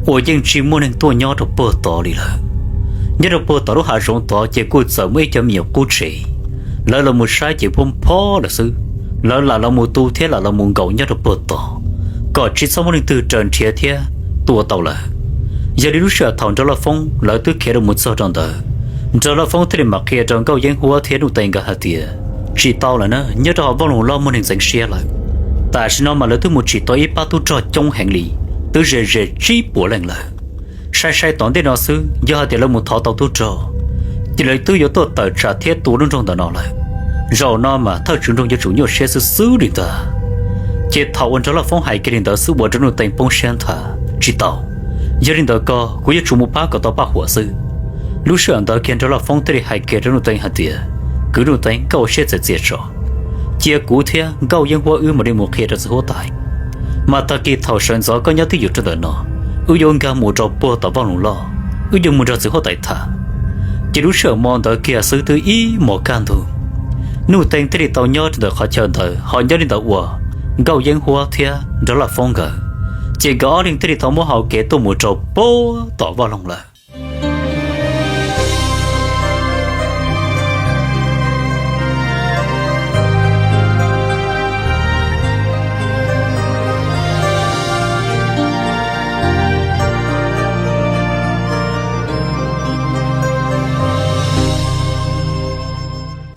uas yeej tsis muaj neeg tuaj nyob rau puag tod li lawm. Nyob rau puag tom lub hav zoov tod ces kuj txawm muaj ib cov me nyuam qub tsev, lawv los mus saib ces phob phob lawm xwb. Lawv lam los mus tu thiab lam los mus nkaum nyob rau puag tod, kom tsis txhob muaj leej twg raws nrhiav thiab tua tau lawm. Yog li lub sij hawm thaum nraug Lauj Foob lawv twb khiav los mus txog rau ntawd, nraug Lauj Foob thiaj li mam qhia rau Nkauj Yeeb Huab thiab Nuj Teem nkawd hais tias, Tsis tau lawm na, nyob rau hauv vaj loog loj muaj neeg ntxeev siab lawm. Tam sim no mas lawv twb mus tsim tau ib pab tub rog coob heev li, twb ze ze tsib puas leej lawm. Sai sai tom ntej no xwb, yog hais tias lawv mus thov tau tub rog, ces lawv twb yuav tuaj tawm tsam thiab tua lub nroog ntawm no lawm. Zaum no mas thawj tswv nroog yuav tsum nyuaj siab xwb xwb li ntag. Ces thaum uas nraug Lauj Foob hais kiag li ntawd xwb ua rau Nuj Teem poob siab nthav, Tsis tau. Yog li ntawd ko kuv yuav tsum mus pab kom tau Paj Huam xwb. Lub sij hawm ntawd kiag nraug Lauj Foob thiaj li hais kiag rau Nuj Teem hais tias, Kwv Nuj Teem, koj ua siab txias txias tso. cia kuv thiab Nkauj Yeeb Huab wb mam li mus qhia rau txiv huab tais. Mas tag kis thaum sawv ntxov koj nyob twj ywm rau ntawm no, wb yuav nkag mus rau puag tom vaj loog loj, wb yuav mus nrog txiv huab tais tham. Ces lub sij hawm mo ntawd kiag xwb twb ib mos kaj ntug, Nuj Teem thiaj li tau nyob rau ntawm qhov chaw ntawd ho nyob li ntawd ua Nkauj Yeeb Huab thiab Nraug Laj Foob nkawd, ces nkawd ob leeg thiaj li tau muab hau kev tuaj mus rau puag tom vaj loog lawm.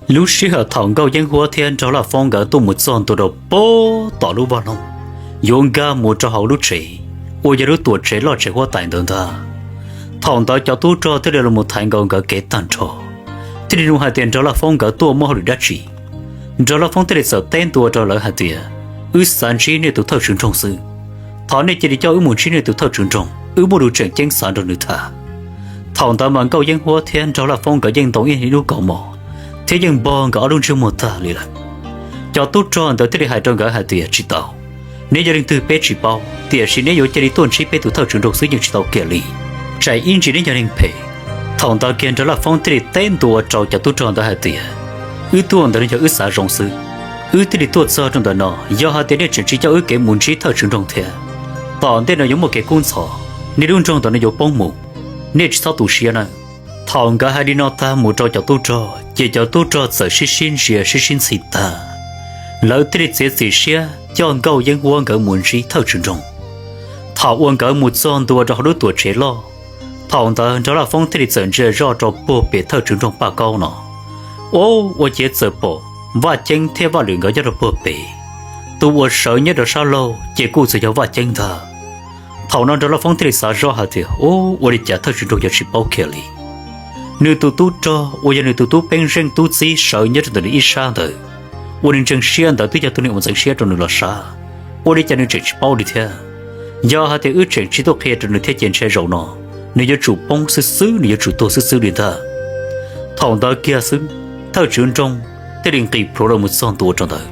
Lub sij hawm thaum Nkauj Yeeb Huab thiab Nraug Laj Foob nkawd tuaj mus txog ntua rau puag tom lub vaj loog, yuav nkag mus rau hauv lub tsev uas yog lub tuam tsev loj tsev huab tais ntawd ntag, thaum ntawd cov tub rog thiaj li los thaiv nkaus nkawd kev tag nrho, thiaj li nug hais tias Nraug Laj Foob nkawd tuaj muaj hauj lwm dab tsi. Nraug Laj Foob thiaj li txawm teb ntua rau lawv hais tias, wb xav ntsib nej tus thawj tswv nroog xwb. Thov nej cia li coj wb mus ntsib nej tus thawj tswv nroog, wb muaj lus tseem ceeb xav nrog nws tham. Thaum ntawd mas Nkauj Yeeb Huab thiab Nraug Laj Foob nkawd yeej ntoo ib lub kaus mom, thiab yeej npog nkawd ob lub ntsej muag tag li lawm. Cov tub rog ntawd thiaj li hais rau nkawd hais tias, tsis tau, neb yog leej twg peb tsis paub, tiam sis neb yuav cia li tuaj ntsib peb tus thawj tswv nroog xwb yeej tsis tau kiag li. Tsam ib ntsis neb yog neeg phem. Thaum ntawd kiag Nraug Laj Foob thiaj li teb ntua rau cov tub rog ntawd hais tias, wb tuaj ntawm no yog wb xav zoo xwb, wb thiaj li tuaj txog rau ntawm no. Yog hais tias nej tseem tsis coj wb kev mus ntsib thawj tswv nroog thiab, tom ntej no yuav muaj kev kub ntxhov, nej lub nroog ntawm no yuav poob mus, nej tsis txhob tu siab nawb. Thaum nkawd hais li no tag mus rau cov tub rog ces cov tub rog txawm sib sib ntsia sib sib ntxhi tag, lawv thiaj li txiav txim siab coj Nkauj Yeeb Huab nkawd mus ntsib thawj tswv nroog. Thaum uas nkawd mus txog ntua rau hauv lub tuam tsev loj, thaum ntawd Nraug Laj Foob thiaj li txawm ntsia zoj rau puag pem thawj tswv nroog Paj Kaub no. Ua, ua ciav txawm pom Vaj Ceeb thiab Vaj Lwm nkawd nyob rau puag pem. Tus uas sawv nyob rau sab laug ces kuj txawm yog Vaj Ceeb ntag. Thaum no Nraug Laj Foob thiaj li xav zoj hais tias, ua, ua li cas thawj tswv nroog yuav tsis paub kiag li. Nws tus tub rog uas yog nws tus tub peeb zeej tub txib sawv nyob rau ntawm nws ib sab ntawd, uas nws ntseeg siab ntawd twb yog tus neeg uas ntxeev siab rau nws los sav, ua li cas nws tseem tsis paub li thiab. Yog hais tias wb tseem tsis tuaj qhia rau nws thiab ces ntshe zaum no nws yuav tsum poob xwb xwb, nws yuav tsum tuag xwb xwb li ntag. Thaum ntawd kiag xwb, thawj tswv nroog thiaj li nqis plhuav los mus txog ntua rau ntawd.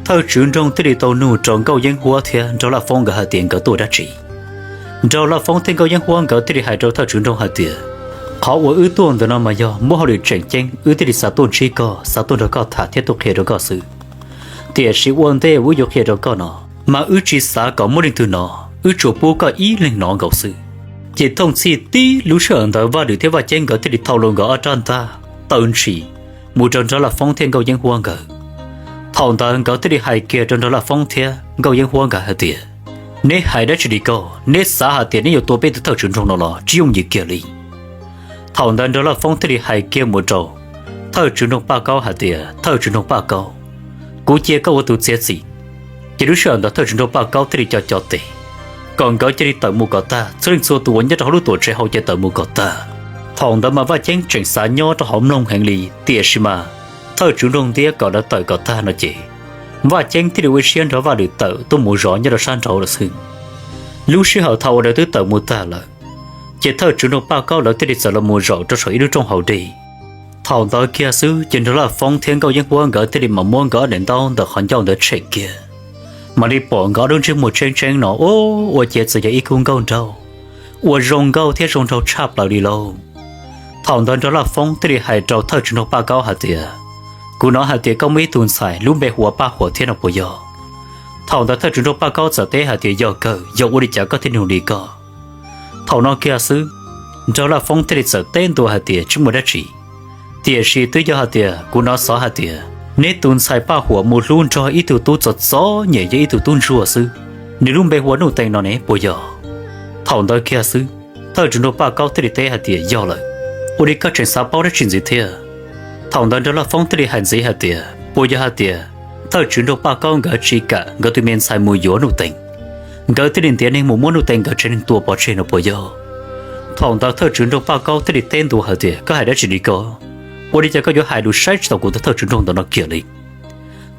Thawj tswv nroog thiaj li tau nug rau Nkauj Yeeb Huab thiab Nraug Laj Foob nkawd hais tias nkawd tuaj dab tsi. Nraug Laj Foob thiab Nkauj Yeeb Huab nkawd thiaj li hais rau thawj tswv nroog hais tias, qhov uas wb tuaj ntawm no mas yog muaj hauj lwm tseem ceeb, wb thiaj li xav tuaj ntsib koj, xav tuaj nrog koj tham thiab tuaj qhia rau koj xwb. Tiam sis ua ntej uas wb yuav qhia rau koj no, mas wb tsis xav kom muaj leej twg hnov, wb tsuas pub koj ib leeg hnov nkaus xwb. Ces thooj txhij tib lub sij hawm ntawd Vaj Lwm thiab Vaj Ceeb nkawd thiaj li thau los nkawd ob rab ntaj taw ntshis mus rau Nraug Laj Foob thiab Nkauj Yeeb Huab nkawd. Thaum ntawd nkawd thiaj li hais kiag rau Nraug Laj Foob thiab Nkauj Yeeb Huab nkawd hais tias, neb hais dab tsi li ko? Neb xav hais tias neb yuav tua peb tus thawj tswv nroog no los? Tsis yooj yim kiag li. Thaum ntawd Nraug Laj Foob thiaj li hais kiag mus rau thawj tswv nroog Paj Kaub hais tias, thawj tswv nroog Paj Kaub, kuv cia koj ua tus txiav txim. Ces lub sij hawm ntawd thawj tswv nroog Paj Kaub thiaj li co co tes kom nkawd cia li tawm mus kom tag, txhua leej txhua tus uas nyob rau hauv lub tuam tsev hauv ces tawm mus kom tag. Thaum ntawd mas Vaj Ceeb tseem xav nyob rau hauv mloog heev li, tiam sis mas thawj tswv nroog ntiab kom lawv tawm kom tag no ces Vaj Ceeb thiaj li ua siab nrog Vaj Lwm tawm tuaj mus zov nyob rau sab nraud lawm xwb. Lub sij hawm thaum uas lawv twb tawm mus tag lawm, ces thawj tswv nroog Paj Kaub lawv thiaj li txawm los mus zaum rau saum ib lub rooj haus dej. Thaum ntawd kiag xwb ces Nraug Laj Foob thiab Nkauj Yeeb Huab nkawd thiaj li mam muab nkawd ob daim ntaub ntawm qhov ncauj ntawd tshem kiag, mam li pom nkawd ob lub ntsej muag tseeb tseeb no, ua ciav txawm yog ib khub nkauj nraug uas zoo nkauj thiab zoo nraug tshaj plaws li lauj. Thaum ntawd Nraug Laj Foob thiaj li hais rau thawj tswv nraug Paj Kaub hais tias, kuv hnov hais tias koj muaj ib tug ntxhais lub npe hu ua Paj Huam thiab no puas yog? Thaum ntawd thawj tswv nraug Paj Kaub txawm teb hais tias, yog kawg, yog ua li cas koj thiaj nug li ko? Thaum no kiag xwb, Nraug Laj Foob thiaj li txawm teb ntua hais tias, tsis muaj dab tsi. Tiam sis twb yog hais tias kuv hnov xov hais tias neb tus ntxhais Paj Huam mus hlub nrog ib tug tub txom txom nyem yog ib tug tub ntsuag xwb, nws lub npe hu ua Nuj Teem no ne puas yog? Thaum ntawd kiag xwb, thawj tswv nraug Paj Kaub thiaj li teb hais tias, yog lawm. Ua li koj tseem xav paub dab tsi ntxiv thiab? Thaum ntawd Nraug Laj Foob thiaj li hais ntxiv hais tias, puas yog hais tias thawj tswv nraug Paj Kaub nkawd tsis kam nkawd tus me ntxhais mus yuav Nuj Teem, nkawd thiaj li ntiav neeg mus muab Nuj Teem nkawd tsev neeg tua pov tseg no puas yog? Thaum ntawd thawj tswv nraug Paj Kaub thiaj li teb ntua hais tias, koj hais dab tsi li ko? Ua li cas koj yuav hais lus saib tsis taus kuv tus thawj tswv nraug ntawm no kiag li?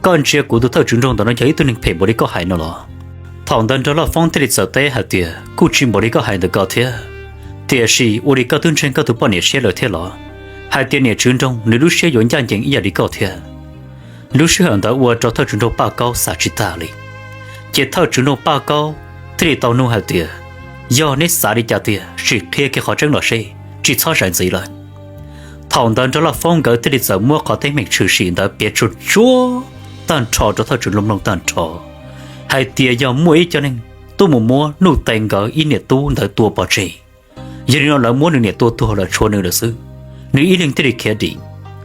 Koj ntsia kuv tus thawj tswv nraug ntawm no yog ib tug neeg phem npaum li koj hais no los? Thaum ntawd Nraug Laj Foob thiaj li txawm teb hais tias, kuj tsis npaum li koj hais ntawm ko thiab. Tiam sis ua li koj twb ntseeg koj tus poj niam siab lawm thiab los, hais tias niam tswv nraug nws lub siab yuav ncaj ncees ib yam li koj thiab? Lub sij hawm ntawd ua rau thawj tswv nroog Paj Kaub xav tsis tag li. Ces thawj tswv nroog Paj Kaub thiaj li tau nug hais tias, yog neb xav li cas tiag, sim qhia kiag qhov tseeb los seb, tsis txhob zais ntxiv lawm. Thaum ntawd nrog Laj Foob nkawd thiaj li txawm muab qhov teeb meem tshwm sim ntawd piav tsuag tsuag tag nrho rau thawj tswv nroog mloog tag nrho, hais tias yog muaj ib co neeg tuaj mus muab Nuj Tees nkawd ib niam tub ntawd tua pov tseg. Yog li no lawv muab nws niam tua tuag lawm tshuav nws lawm xwb, nws ib leeg thiaj li khiav dim.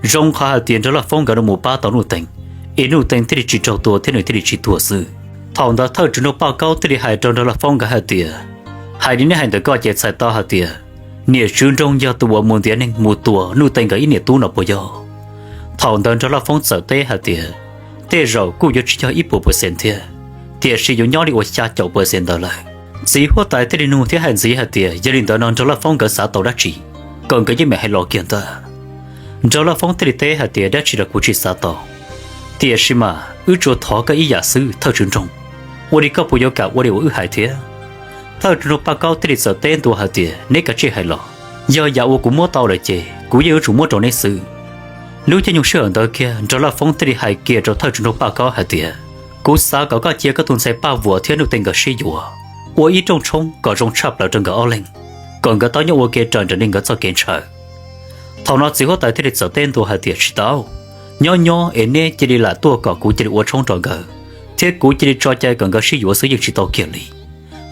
Zoo qhov hais tias nrog Laj Foob nkawd los mus pab tau Nuj Tees, es Nuj Tees thiaj li tsis raug tua thiab nws thiaj li tsis tuag xwb. Thaum ntawd thawj tswv nroog Paj Kaub thiaj li hais rau nrog Laj Foob nkawd hais tias, hais li neb hais ntawm koj ces txhais tau hais tias niam tswv nroog yog tus uas mus ntiav neeg mus tua Nuj Tees nkawd ib niam tub no puas yog? Thaum ntawd nrog Laj Foob txawm teb hais tias, tej zaum kuj yuav tsis yog ib puas percent thiab, tiam sis yuav nyob li uas xya caum percent ntawd lawm. Txiv huab tais thiaj li nug thiab hais ntxiv hais tias, yog li ntawd no nrog Laj Foob nkawd xav tau dab tsi, kom nkawd yeej meem hais los kiag ntag. Nrog Laj Foob thiaj li teb hais tias, dab tsi los kuv tsis xav tau, tiam sis mas wb tsuas thov koj ib yam xwb thawj tswv nroog, ua li koj puas yuav kam ua li uas wb hais thiab? Thawj tswv nroog Paj Kaub thiaj li txawm teb ntua hais tias, neb kav tsij hais los, yog yam uas kuv muab tau lawm ces kuv yeej yuav tsum muab rau neb xwb. Lub caij nyoog sij hawm ntawd kiag nrog Laj Foob thiaj li hais kiag rau thawj tswv nroog Paj Kaub hais tias, kuv xav kom koj cia koj tus ntxhais Paj Vuam thiab Nuj Tees nkawd sib yuav, ua ib rooj tshoob kom zoo tshaj plaws rau nkawd ob leeg, kom nkawd tau nyob ua ke raws nraim li nkawd txoj kev ntshaw. Thaum no txiv huab tais thiaj li txawm teb ntua hais tias, tsis tau, nyob nyob es neb cia li lam tuaj kom kuv cia li ua tshoob rau nkawd, thiab kuv cia li tso cai kom nkawd sib yuav xwb yeej tsis tau kiag li.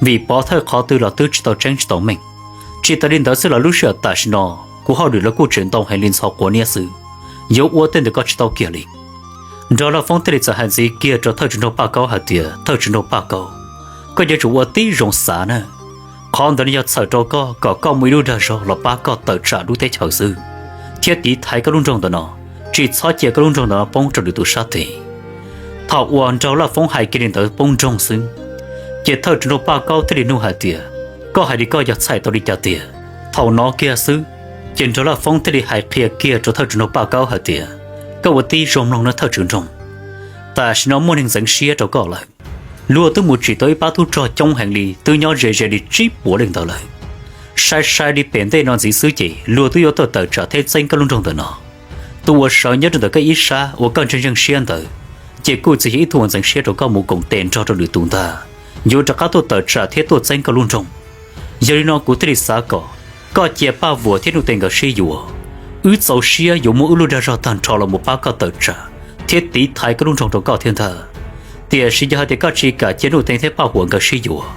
Vim pov thawj qhov twg los twb tsis tau tseeb tsis tau meej. Tsis tas li ntawd xwb los lub sij hawm tam sim no kuv hauj lwm los kuj tseem ntau heev li ntxhov quav niab xwb, yuav ua tej ntawm koj tsis tau kiag li. Nrog Laj Foob thiaj li txawm hais ntxiv kiag rau thawj tswv nroog Paj Kaub hais tias, thawj tswv nroog Paj Kaub, koj yuav tsum ua tib zoo xav na. Qhov ntawd no yog txhawm rau koj kom koj muaj ib lub dag zog los pab koj tawm tsam lub teb chaws xwb, thiab tiv thaiv koj lub nroog ntawm no, tsis txhob cia koj lub nroog ntawm no poob rau lwm tus sab tes. Thaum uas nrog Laj Foob hais kiag li ntawd poob nroog xwb, ces thawj tswv nroog Paj Kaub thiaj li nug hais tias, koj hais li koj yog txhais tau li cas tiag? Thaum no kiag xwb, ces nrog Laj Foob thiaj li hais qhia kiag rau thawj tswv nroog Paj Kaub hais tias, koj ua tib zoo mloog nawb thawj tswv nroog, tam sim no muaj neeg ntxeev siab rau koj lawm. Luag twb mus tsim tau ib pab tub rog coob heev li twb nyob ze ze li tsib puas leej ntawd lawm. Sai sai li pem ntej no ntxiv xwb ces luag twb yuav tuaj tawm tsam thiab txeeb koj lub nroog ntawm no. Tus uas sawv nyob rau ntawm koj ib sab uas koj ntseeg zeej siab ntawd, ces kuj txawm yog ib tug uas ntxeev siab rau koj mus koom tes nrog rau lwm tus ntag, yuav rov qab tuaj tawm tsam thiab tuaj txeeb koj lub nroog. Yog li no kuv thiaj li xav kom koj cia Paj Vuam thiab Nuj Tees nkawd sib yuav, wb txaus siab yuav muab wb lub dag zog tag nrho los mus pab koj tawm tsam thiab tiv thaiv koj lub nroog rau koj thiab ntag. Tiam sis yog hais tias koj tsis kam cia Nuj Tees thiab Paj Vuam nkawd sib yuav,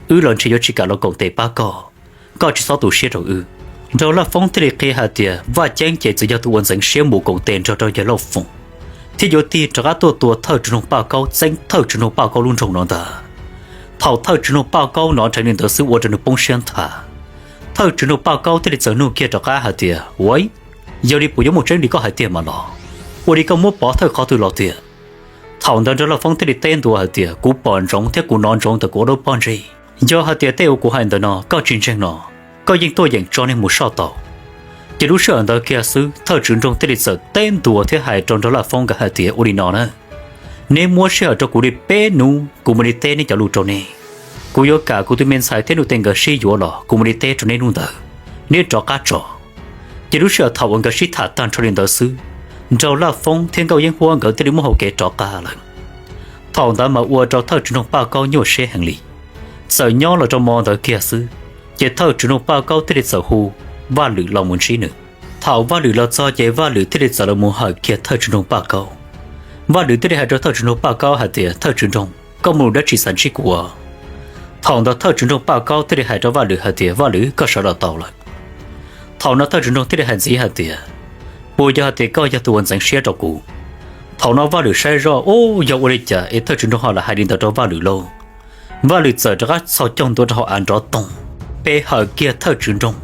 wb los ntshe yuav tsis kam los koom tes pab koj. Koj tsis txhob tu siab rau wb. Nraug Laj Foob thiaj li qhia hais tias Vaj Ceeb ces txawm yog tus uas ntxeev siab mus koom tes nrog rau yawg Lauj Foom, thiab yuav tig rov qab tuaj tua thawj tswv nroog Paj Kaub, txeeb thawj tswv nroog Paj Kaub lub nroog no ntag. Thaum thawj tswv nroog Paj Kaub hnov dheev li ntawd xwb ua rau nws poob siab nthav. Thawj tswv nroog Paj Kaub thiaj li txawm nug kiag rov qab hais tias, Ua, yog li puas yuav muaj tseeb li koj hais tiag mas los? Ua li koj muab pov thawj qhov twg los tiag? Thaum ntawd nraug Laj Foob thiaj li teb ntua hais tias, Kuv pom ntsoov thiab kuv hnov ntsoov ntawm kuv ob lub pob ntseg. Yog hais tias tej uas kuv hais ntawm no koj tsis ntseeg no, koj yeej tuaj yeem tso neeg mus soj tau. Ces lub sij hawm ntawd kiag xwb thawj tswv nroog thiaj li txawm teb ntua thiab hais rau nraug Laj Foob nkawd hais tias, Ua li no na, neb muab sij hawm rau kuv li peb hnub, kuv mam li teb neb cov lus rau neb. Kuv yuav kam kuv tus me ntxhais thiab Nuj Teem nkawd sib yuav los kuv mam li teb rau neb hnub ntawd, neb rov qab tso. Ces lub sij hawm thaum uas nkawd sib tham tag nrho li ntawd xwb, nraug Laj Foob thiab Nkauj Yeeb Huab nkawd thiaj li muab hau kev rov qab lawm. Thaum ntawd mas ua rau thawj tswv nroog Paj Kaub nyuaj siab heev li, txawm nyob los rau hmo ntawd kiag xwb, ces thawj tswv nroog Paj Kaub thiaj li txawm hu Vaj Lwm los mus ntsib nws. Thaum Vaj Lwm los txog ces Vaj Lwm thiaj li txawm los mus hawm kiag thawj tswv nroog Paj Kaub. Vaj Lwm thiaj li hais rau thawj tswv nroog Paj Kaub hais tias, Thawj tswv nroog, koj muaj lus dab tsi xav ntsib kuv? Thaum ntawd thawj tswv nroog Paj Kaub thiaj li hais rau Vaj Lwm hais tias, Vaj Lwm, koj sawv los tau lawm. Thaum no thawj tswv nroog thiaj li hais ntxiv hais tias, Puas yog hais tias koj yog tus uas ntxeev siab rau kuv? Thaum no Vaj Lwm saib zoj, Ub, yog ua li cas es thawj tswv nroog ho lam hais li ntawd rau Vaj Lwm lauj? Vaj Lwm txawm rov qab txhos caug ntua rau hauv av nrov toog, pe hawm kiag thawj tswv nroog.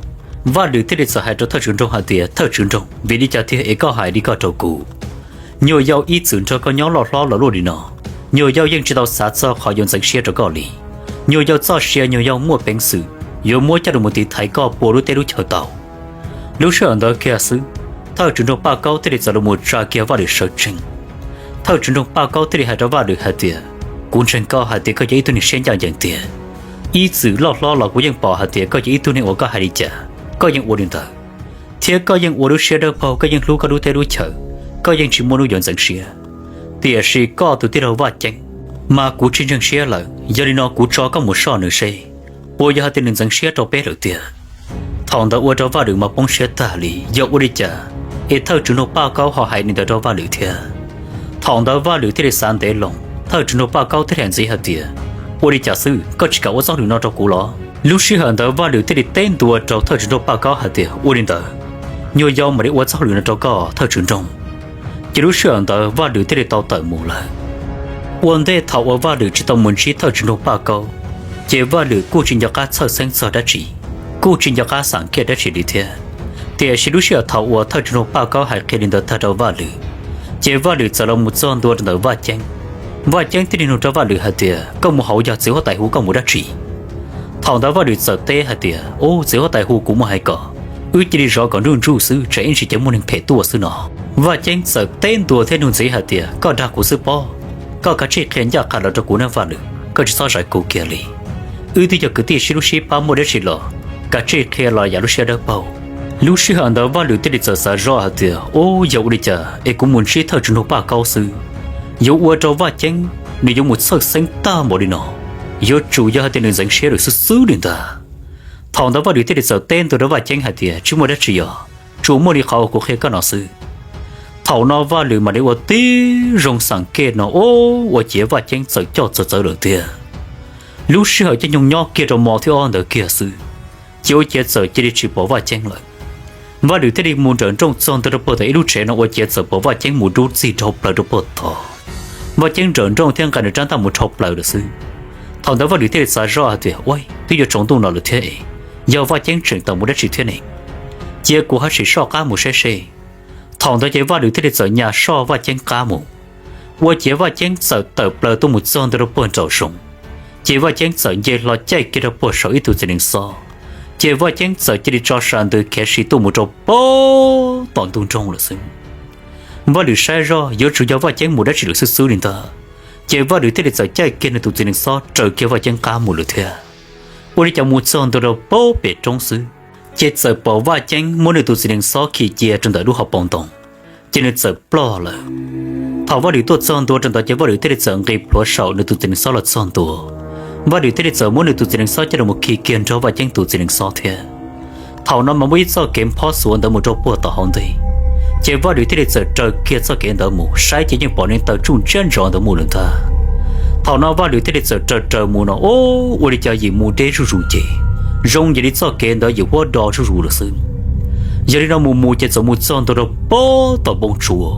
Vaj Lwm thiaj li txawm hais rau thawj tswv nroog hais tias, Thawj tswv nroog, vim li cas tiag es koj hais li ko rau kuv? Nyuag Yau ib txwm nrog koj nyob loj hlob los luaj li no, Nyuag Yau yeej tsis tau xav txog qhov yuav ntxeev siab rau koj li. Nyuag Yau txoj sia Nyuag Yau muaj peev xwm yuav muab coj los mus tiv thaiv koj puas lub teb lub chaw tau. Lub sij hawm ntawd kiag xwb, thawj tswv nroog Paj Kaub thiaj li txawm los mus tsa kiag Vaj Lwm sawv tsees. Thawj tswv nroog Paj Kaub thiaj li hais rau Vaj Lwm hais tias, Kuv ntseeg koj hais tias koj yog ib tug neeg siab ncaj ncees tiag. Ib txwm loj hlob los kuv yeej pom hais tias koj yog ib tug neeg uas koj hais li cas, koj yeej ua li ntawd, thiab koj yeej ua lub siab dawb paug, koj yeej hlub koj lub teb lub chaw, koj yeej tsis muaj lub yuav ntxeev siab. Tiam sis koj tus tij laug Vaj Ceeb, mas kuv tsis ntseeg siab lawm, yog li no kuv tso koj mus soj nws seb puas yog hais tias nws ntxeev siab rau peb lawm tiag. Thaum ntawd ua rau Vaj Lwm mas poob siab tag li, yog ua li cas es thawj tswv nraug Paj Kaub ho hais li ntawd rau Vaj Lwm thiab? Thaum ntawd Vaj Lwm thiaj li xav ntev loo, thawj tswv nraug Paj Kaub thiaj hais ntxiv hais tias, ua li cas xwb, koj tsis kam ua txoj hauj lwm no rau kuv los? Lub sij hawm ntawd Vaj Lwm thiaj li teb ntua rau thawj tswv nraug Paj Kaub hais tias, ua li ntawd, nyuag yau mam li ua txoj hauj lwm no rau koj thawj tswv nraug. Ces lub sij hawm ntawd Vaj Lwm thiaj li tau tawm mus lawm. Ua ntej thaum uas Vaj Lwm tsis tau mus ntsib thawj tswv nraug Paj Kaub, ces Vaj Lwm kuj tsis nco qab txhawj xeeb txog dab tsi, kuj tsis nco qab xam kiaj dab tsi li thiab. Tiam sis lub sij hawm thaum uas thawj tswv nraug Paj Kaub hais qhia li ntawd tag rau Vaj Lwm, ces Vaj Lwm txawm los mus txog ntua rau ntawm Vaj Ceeb. Vaj Ceeb thiaj li nug rau Vaj Lwm hais tias, koj mus hauv yog txiv huab tais hu koj mus dab tsi? Thaum ntawd Vaj Lwm txawm teb hais tias, ub, txiv huab tais hu kuv mus hais kom wb cia li zov kom nruj nruj xwb, tsam ib ntsis ces muaj neeg phem tuaj xwb no. Vaj Ceeb txawm teb ntua thiab nug ntxiv hais tias, koj dag kuv xwb pob, koj kav tsij qhia ncaj qha los rau kuv nawb Vaj Lwm, koj tsis txhob zais kuv kiag li. Wb twb yog kwv tij sib hlub sib pab, muaj dab tsi los kav tsij qhia los yav lub siab dawb paug. Lub sij hawm ntawd Vaj Lwm thiaj li txawm xav zoj hais tias, ub, yog ua li cas es kuv mus ntsib thawj tswv nraug Paj Kaub xwb, yuav ua rau Vaj Ceeb nws yuav mus txhawj xeeb tag npaum li no? Yuav tsum yog hais tias nws ntxeev siab lawm xwb xwb li ntag. Thaum ntawd Vaj Lwm thiaj li txawm teb ntua rau Vaj Ceeb hais tias, tsis muaj dab tsi os, tsuas muaj li qhov uas kuv qhia koj no xwb. Thaum no Vaj Lwm mam li ua tib zoo xam kiaj no, ub, ua ciav Vaj Ceeb txawm coj txawv txawv lawm tiag. Lub sij hawm caij nyoog nyob kiag rau mo thib ob ntawd kiag xwb, ces ua ciav txawm cia li tsis pom Vaj Ceeb lawm. Vaj Lwm thiaj li mus nrawm nrooj txog ntua rau puag tom ib lub tsev no, ua ciav txawm pom Vaj Ceeb mus dub txig dhau plaws rau puag tod. Vaj Ceeb nrawm nrooj thiab nqa nws rab ntaj mus rhau plaws lawm xwb. Thaum ntawd Vaj Lwm thiaj li xav zoj hais tias, ua, twb yuav tsaus ntuj no lawm thiab es, yog Vaj Ceeb tseem tawm mus dab tsi thiab ne? Cia kuv haj tseem soj qab mus saib seb. Thaum ntawd ces Vaj Lwm thiaj li txawm nyas soj Vaj Ceeb qab mus. Ua ciav Vaj Ceeb txawm tawm plaws tuaj mus txog ntua rau puag nraum zoov, ces Vaj Ceeb txawm nce hlo caij kiag rau puag saum ib tug txiv nees xob, ces Vaj Ceeb txawm cia li tso sa ntws khiav si tuaj mus rau puag tom ntug nroog lawm xwb. Vaj Lwm saib zoj yuav tsum yog Vaj Ceeb mus dab tsi lawm xwb xwb li ntag, ces Vaj Lwm thiaj li txawm caij kiag nws tus txiv nees xob raws kiag Vaj Ceeb qab mus lawm thiab. Ua li cas mus txog ntua rau puag pem roob xwb, ces txawm pom Vaj Ceeb muab nws tus txiv nees xob khi cia rau ntawm lub hauv paus ntoo, ces nws txawm ploj lawm. Thaum Vaj Lwm tuaj txog ntua rau ntawd ces Vaj Lwm thiaj li txawm nqis plhuav saum nws tus txiv nees xob los txog ntua. Vaj Lwm thiaj li txawm muab nws tus txiv nees xob coj los khi kiag nrog Vaj Ceeb tus txiv nees xob thiab. Thaum no mas muaj ib txoj kev phob xuav ntawd mus rau puag tom hauv ntej, ces Vaj Lwm thiaj li txawm raws kiag txoj kev ntawd mus saib ces yeej pom neev taw tsuj ntsiab ntsoov ntawd mus lawm ntag. Thaum no Vaj Lwm thiaj li txawm raws raws mus no, ub, ua li cas yim mus deb zuj zus ces zoo yam li txoj kev ntawd yim huab do zuj zus lawm xwb. Yog li no mus mus ces txawm mus txog ntua rau puag tom npoo tsua.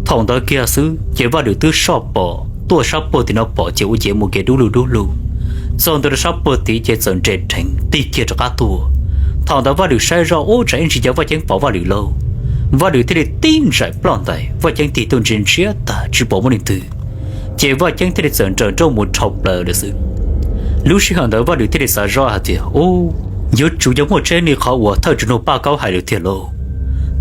Thaum ntawd kiag xwb ces Vaj Lwm twb soj pom tuaj sab puag tim no pom ces ua ciav mus kev dub lug dub lug. Txog ntua rau sab puag tid ces txawm nres dheev tig kiag rov qab tuaj. Thaum ntawd Vaj Lwm saib zoj, ub, tsam ib ntsis ces Vaj Ceeb pom Vaj Lwm lauj. Vaj Lwm thiaj li tib ntsais ploj ntais, Vaj Ceeb tig tuaj ntsia ntsiab tag tsis pom muaj leej twg, ces Vaj Ceeb thiaj li txawm nrawm nrooj mus dhau plaws lawm xwb. Lub sij hawm ntawd Vaj Lwm thiaj li xav zoj hais tias, ub, yuav tsum yog muaj tseeb li qhov uas thawj tswv nraug Paj Kaub hais lawm tiag lauj.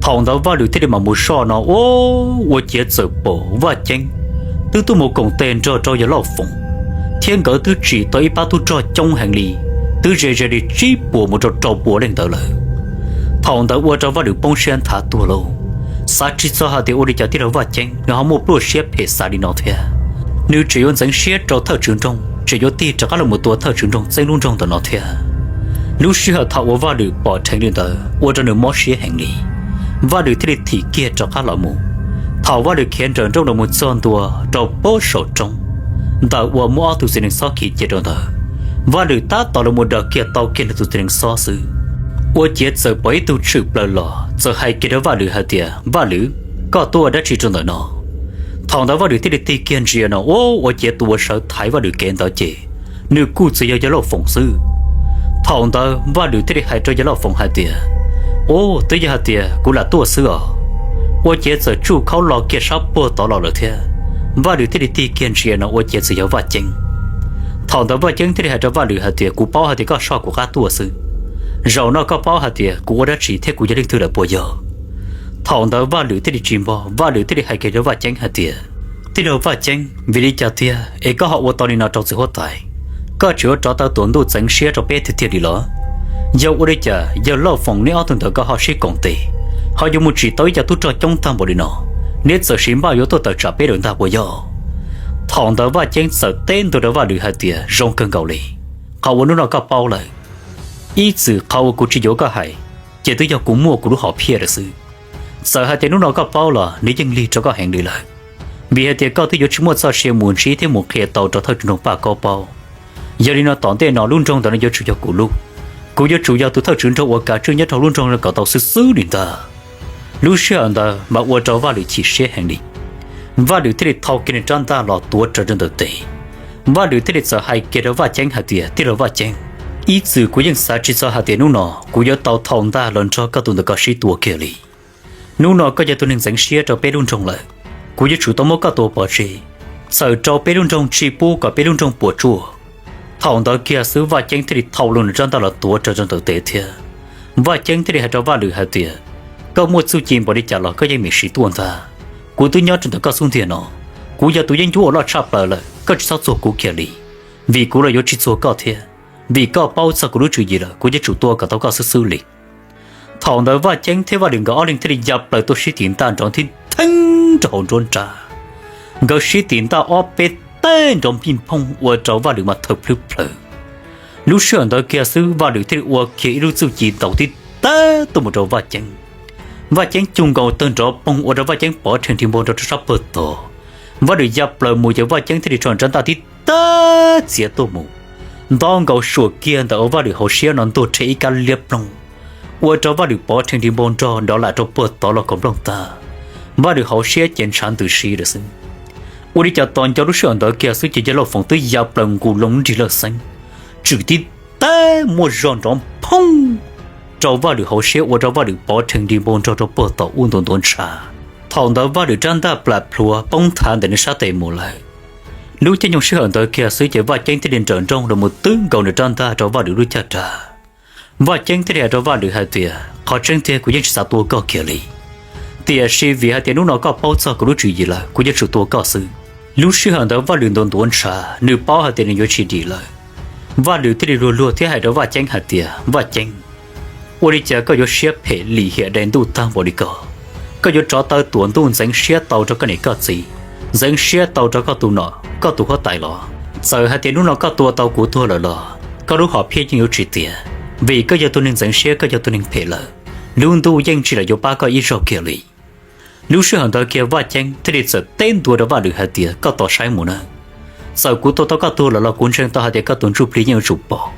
Thaum ntawd Vaj Lwm thiaj li mam mus soj no, ub, ua ciav txawm pom Vaj Ceeb twb tuaj mus koom tes nrog rau yawg Lauj Foom, thiab nkawd twb tsim tau ib pab tub rog coob heev li, twb ze ze li tsib puas mus rau rau puas leej ntawd lawm. Thaum ntawd ua rau Vaj Lwm poob siab nthav tuag lauj. Xav tsis txog hais tias ua li cas tij laug Vaj Ceeb nws ho muaj pluaj siab phem xav li no thiab. Nws tseem yuav ntxeev siab rau thawj tswv nraug, tseem yuav tig rov qab los mus tua thawj tswv nraug txeeb lub nroog ntawm no thiab. Lub sij hawm thaum uas Vaj Lwm pom dheev li ntawd ua rau nws mob siab heev li, Vaj Lwm thiaj li thim kiag rov qab los mus. Thaum Vaj Lwm khiav nrawm nrooj los mus txog ntua rau puag saum roob ntawm uas muaj ob tug txiv nees xob khi cia rau ntawd, Vaj Lwm tab tom los mus daws kiag tau kiag nws tus txiv nees xob xwb, ua ciav txawm pom ib tug tshwm plaws los txawm hais kiag rau Vaj Lwm hais tias, Vaj Lwm, koj tuaj ua dab tsi rau ntawm no? Thaum ntawd Vaj Lwm thiaj li tig kiag ntsia no, ub, ua ciav tus uas sawv thaiv Vaj Lwm kev ntawd ces nws kuj txawm yog yawg Lauj Foom xwb. Thaum ntawd Vaj Lwm thiaj li hais rau yawg Lauj Foom hais tias, ub, twb yog hais tias kuv lam tuaj xwb os. Ua ciav txawm tsuj khaub lo kiag sab puag tod los lawm thiab. Vaj Lwm thiaj li tig kiag ntsia no ua ciav txawm yog Vaj Ceeb. Thaum ntawd Vaj Ceeb thiaj li hais rau Vaj Lwm hais tias, kuv paub hais tias koj soj kuv qab tuaj xwb. Zaum no koj paub hais tias kuv ua dab tsi thiab kuv yog leej twg lawm puas yog? Thaum ntawd Vaj Lwm thiaj li tsis npog, Vaj Lwm thiaj li hais kiag rau Vaj Ceeb hais tias, tij laug Vaj Ceeb, vim li cas tiag es koj ho ua tau li no rau txiv huab tais? Koj tseem yuav rov taw tuam ntuj txeev siab rau peb tiag tiag li los? Yog ua li cas yawg Lauj Foom neb ob tug ntawd koj ho sib koom tes, ho yuav mus tsim tau ib co tub rog coob tag npaum li no, neb txawm sis npaj yuav tuaj tawm tsam peb lawm ntag puas yog? Thaum ntawd Vaj Ceeb txawm teb ntua rau Vaj Lwm hais tias, zoo kawg nkaus li, qhov uas hnub no koj paub lawm, ib txwm qhov uas kuv tsis yuav koj hais, ces twb yog kuv muaj kuv lub hom phiaj lawm xwb. Txawm hais tias hnub no koj paub los nws yeej lig rau koj heev li lawm, vim hais tias koj twb yuav tsis muaj txoj sia mus ntsib thiab mus qhia tau rau thawj tsoom nroog Paj Kaub paub. Yog li no tom ntej no lub nroog ntawd no yuav tsum yog kuv lub, kuv yuav tsum yog tus thawj tswv nroog uas kav tswj nyob rau lub nroog no kom tau xwb xwb li ntag. Lub sij hawm ntawd mas ua rau Vaj Lwm chim siab heev li. Vaj Lwm thiaj li thau kiag nws rab ntaj los tuav rawv rau ntawm tes. Vaj Lwm thiaj li txawm hais kiag rau Vaj Ceeb hais tias, tij laug Vaj Ceeb, ib txwm kuv yeej xav tsis txog hais tias hnub no kuv yuav tau thau ntaj los nrog koj tus ntawm ko sib tua kiag li. Hnub no koj yog tus neeg ntxeev siab rau peb lub nroog lawm, kuv yuav tsum tau muab koj tua pov tseg, txhawm rau peb lub nroog tsis pub kom peb lub nroog puas tsuaj. Thaum ntawd kiag xwb Vaj Ceeb thiaj li thau loo nws rab ntaj los tuav rawv rau ntawm tes thiab. Vaj Ceeb thiaj li hais rau Vaj Lwm hais tias, koj muaj txuj ci npaum li cas los koj yeej meem siv tuaj ntag. Kuv twb nyob rau ntawm koj xub ntiag no, kuv yog tus yeeb ncuab uas loj tshaj plaws lawm, koj tsis txhob txuag kuv kiag li, vim kuv los yuav tsis txuag koj thiab. Vim koj paub txog kuv lub tswv yim lawm, kuv yuav tsum tua kom tau koj xwb xwb li. Thaum ntawd Vaj Ceeb thiab Vaj Lwm nkawd ob leeg thiaj li ya plaws tuaj sib tim ntaj nrov nthib theeb rau hauv nruab nrab. Nkawd sib tim ntaj ob peb teg nrov npij nphooj ua rau Vaj Lwm mas thawm plhwb plhawv. Lub sij hawm ntawd kiag xwb Vaj Lwm thiaj li ua kiag ib lub txuj ci ntaus tib teg tuaj mus rau Vaj Ceeb. Vaj Ceeb cuag nkaus tawg nrov poog ua rau Vaj Ceeb pov rhees nrig npau nrog rau sab pag tod. Vaj Lwm ya plaws mus ces Vaj Ceeb thiaj li rho rab ntaj tib teg txiav tuaj mus, nto nkaus suam kiag ntawm ua Vaj Lwm hauv siab no ntuag rhe ib kab liab ploog, ua rau Vaj Lwm pov rhees nrig npau nrog nrov lam rau pag tod los kom nplooj tag. Vaj Lwm hauv siab ces ntshav ntws si lawm xwb. Ua li cas tos nco lub sij hawm ntawd kiag xwb ces yawg Lauj Foom twb ya plaws nqus loo nrig lawj xeeb, tswm tib teg muaj zog nrov phooj rau Vaj Lwm hauv siab ua rau Vaj Lwm pov rhees nrig npau nrog rau pag tod ub ntuav ntuav ntshav. Thaum ntawd Vaj Lwm rab ntaj plam plhuav poob thav ntawm nws sab tes mus lawm. Lub caij nyoog sij hawm ntawd kiag xwb ces Vaj Ceeb thiaj li nrawm nrooj los mus twb nkaus nws rab ntaj rau Vaj Lwm lub caj dab. Vaj Ceeb thiaj li hais rau Vaj Lwm hais tias, qhov tseeb tiag kuv yeej tsis xav tua koj kiag li, tiam sis vim hais tias hnub no koj paub txog kuv lub tswv yim lawm, kuv yuav tsum tua koj xwb. Lub sij hawm ntawd Vaj Lwm ntuav ntuav ntshav, nws paub hais tias nws yuav tsis dim lawm. Vaj Lwm thiaj li luag luag thiab hais rau Vaj Ceeb hais tias, Vaj Ceeb, ua li cas koj yuav siab phem lim hiam dai ntuj tag npaum li ko? Koj yuav rov taw tuam ntuj ntxeev siab tau rau koj niam koj txiv, ntxeev siab tau rau koj tus nom koj tus huab tais los? Txawm hais tias hnub no koj tua tau kuv tuag lawm los koj lub hom phiaj yeej yuav tsis tiav, vim koj yog tus neeg ntxeev siab, koj yog tus neeg phem lawm, lub ntuj yeej tsis lam yuav pab koj ib zaug kiag li. Lub sij hawm ntawd kiag Vaj Ceeb thiaj li txawm teb ntua rau Vaj Lwm hais tias, koj tos saib mus na, txawm kuv tua tau koj tuag lawm los kuv ntseeg tau hais tias koj tus ntsuj plig yeej yuav tsum pom.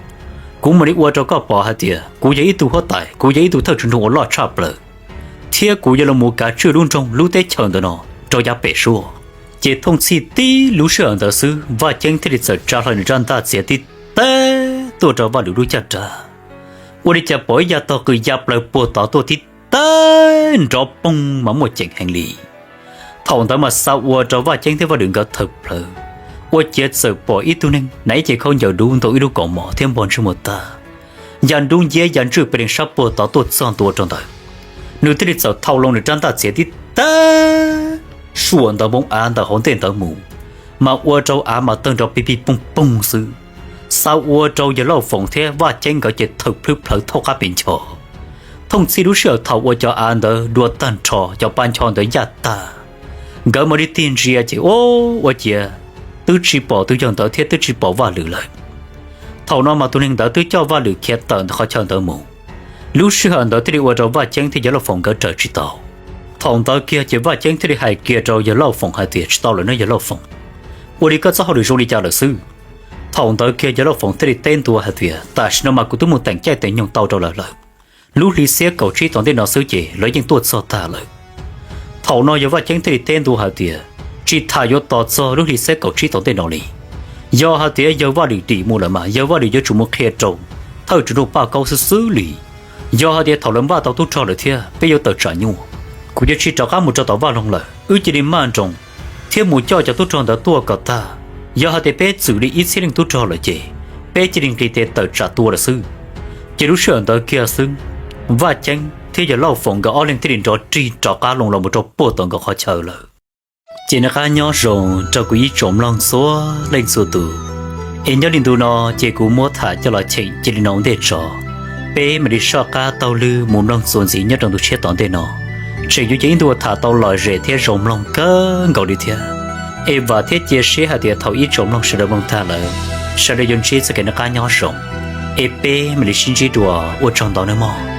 Kuv mam li ua rau koj pom hais tias kuv yog ib tug huab tais, kuv yog ib tug thawj tswv nroog uas loj tshaj plaws, thiab kuv yuav los mus kav tswj lub nroog lub teb chaws ntawm no rau yav pem suab. Ces thooj txhij tib lub sij hawm ntawd xwb Vaj Ceeb thiaj li txawm tsa hlo nws rab ntaj txiav tib teg tuaj rau Vaj Lwm lub caj dab. Ua li cas pom ib yav tog qws ya plaws puag tod tuaj tib teg nrov poog mas muaj ceem heev li. Thaum ntawd mas xa ua rau Vaj Ceeb thiab Vaj Lwm nkawd thawm plhawv, ua ciav txawm pom ib tug neeg hnav ib ce khaub ncaws dub ntaus ib lub kaus mom thiab npog ntsej muag tag, ya nrub nciab ya ntswj pes leeg sab puag tod tuaj txog ntua rau ntawd. Nws thiaj li txawm thau loo nws rab ntaj txiav tib teg suam ntawm npoo av ntawm hauv ntej ntawd mus, mas ua rau av mas tawg nrov pig pig poog poog xwb. Xa ua rau yawg Lauj Foom thiab Vaj Ceeb nkawd ces thawm plhwb plhawv thauj qab pes ncho. Thooj txhij lub sij hawm thaum uas cov av ntawd dua tag nrho, cov pa ncho ntawd yaj tag, nkawd mam li tig ntsia ces ua ciav twb tsis pom tus yawg ntawd thiab twb tsis pom Vaj Lwm lawm. Thaum no mas tus neeg ntawd twb coj Vaj Lwm khiav tawm ntawm qhov chaw ntawd mus. Lub sij hawm ntawd thiaj li ua rau Vaj Ceeb thiab yawg Lauj Foom nkawd raws tsis tau. Thaum ntawd kiag ces Vaj Ceeb thiaj li hais kiag rau yawg Lauj Foom hais tias, tsis tau lawm nawb yawg Lauj Foom, ua li koj txoj hauj lwm zoo li cas lawm xwb? Thaum ntawd kiag yawg Lauj Foom thiaj li teb ntua hais tias, tam sim no mas kuv twb mus teem caij teem nyoog tau rau lawv lawm. Lub hli xiab kaum tsib tom ntej no xwb ces lawv yeej tuaj txog tag lawm. Thaum no yawg Vaj Ceeb thiaj li teb ntua hais tias, tsis tham yuav tos txog lub hli xiab kaum tsib tom ntej no li. Yog hais tias yawg Vaj Lwm dim mus lawm mas yawg Vaj Lwm yuav tsum mus qhia rau thawj tswv nroog Paj Kaub xwb xwb li. Yog hais tias thaum lawv npaj tau tub rog lawm thiab peb yuav tawm tsam nyuaj, kuv yuav tsis rov qab mus rau tom vaj loog lawm, wb cia li maj nroos thiab mus coj cov tub rog ntawd tuaj kom tag. Yog hais tias peb txwm li ib txhiab leej tub rog lawm ces peb cia li nqis tes tawm tsam tua lawm xwb. Ces lub sij hawm ntawd kiag xwb, Vaj Ceeb thiab yawg Lauj Foom nkawd ob leeg thiaj li nrov rig rov qab loo los mus rau puag tom nkawd qhov chaw lawm. Ces noj qab nyob zoo rau kuv ib tsoom mloog txhua leej txhua tus, es nyob li ntu no ces kuv muab tham coj los cheem cia li no ua ntej tso. Peb mam li soj qab taug lw mus mloog txuas ntxiv nyob rau ntu tshiab tom ntej no. Tseem yuav yog ib ntu uas tham tau lom zem thiab zoo mloog kawg nkaus li thiab. Es vam thiab cia siab hais tias thaum ib tsoom mloog sawv daws mloog tag lawm, sawv daws yuav ntsib txoj kev noj qab nyob zoo. Es peb mam li sib ntsib dua, ua tsaug ntau nawb mog.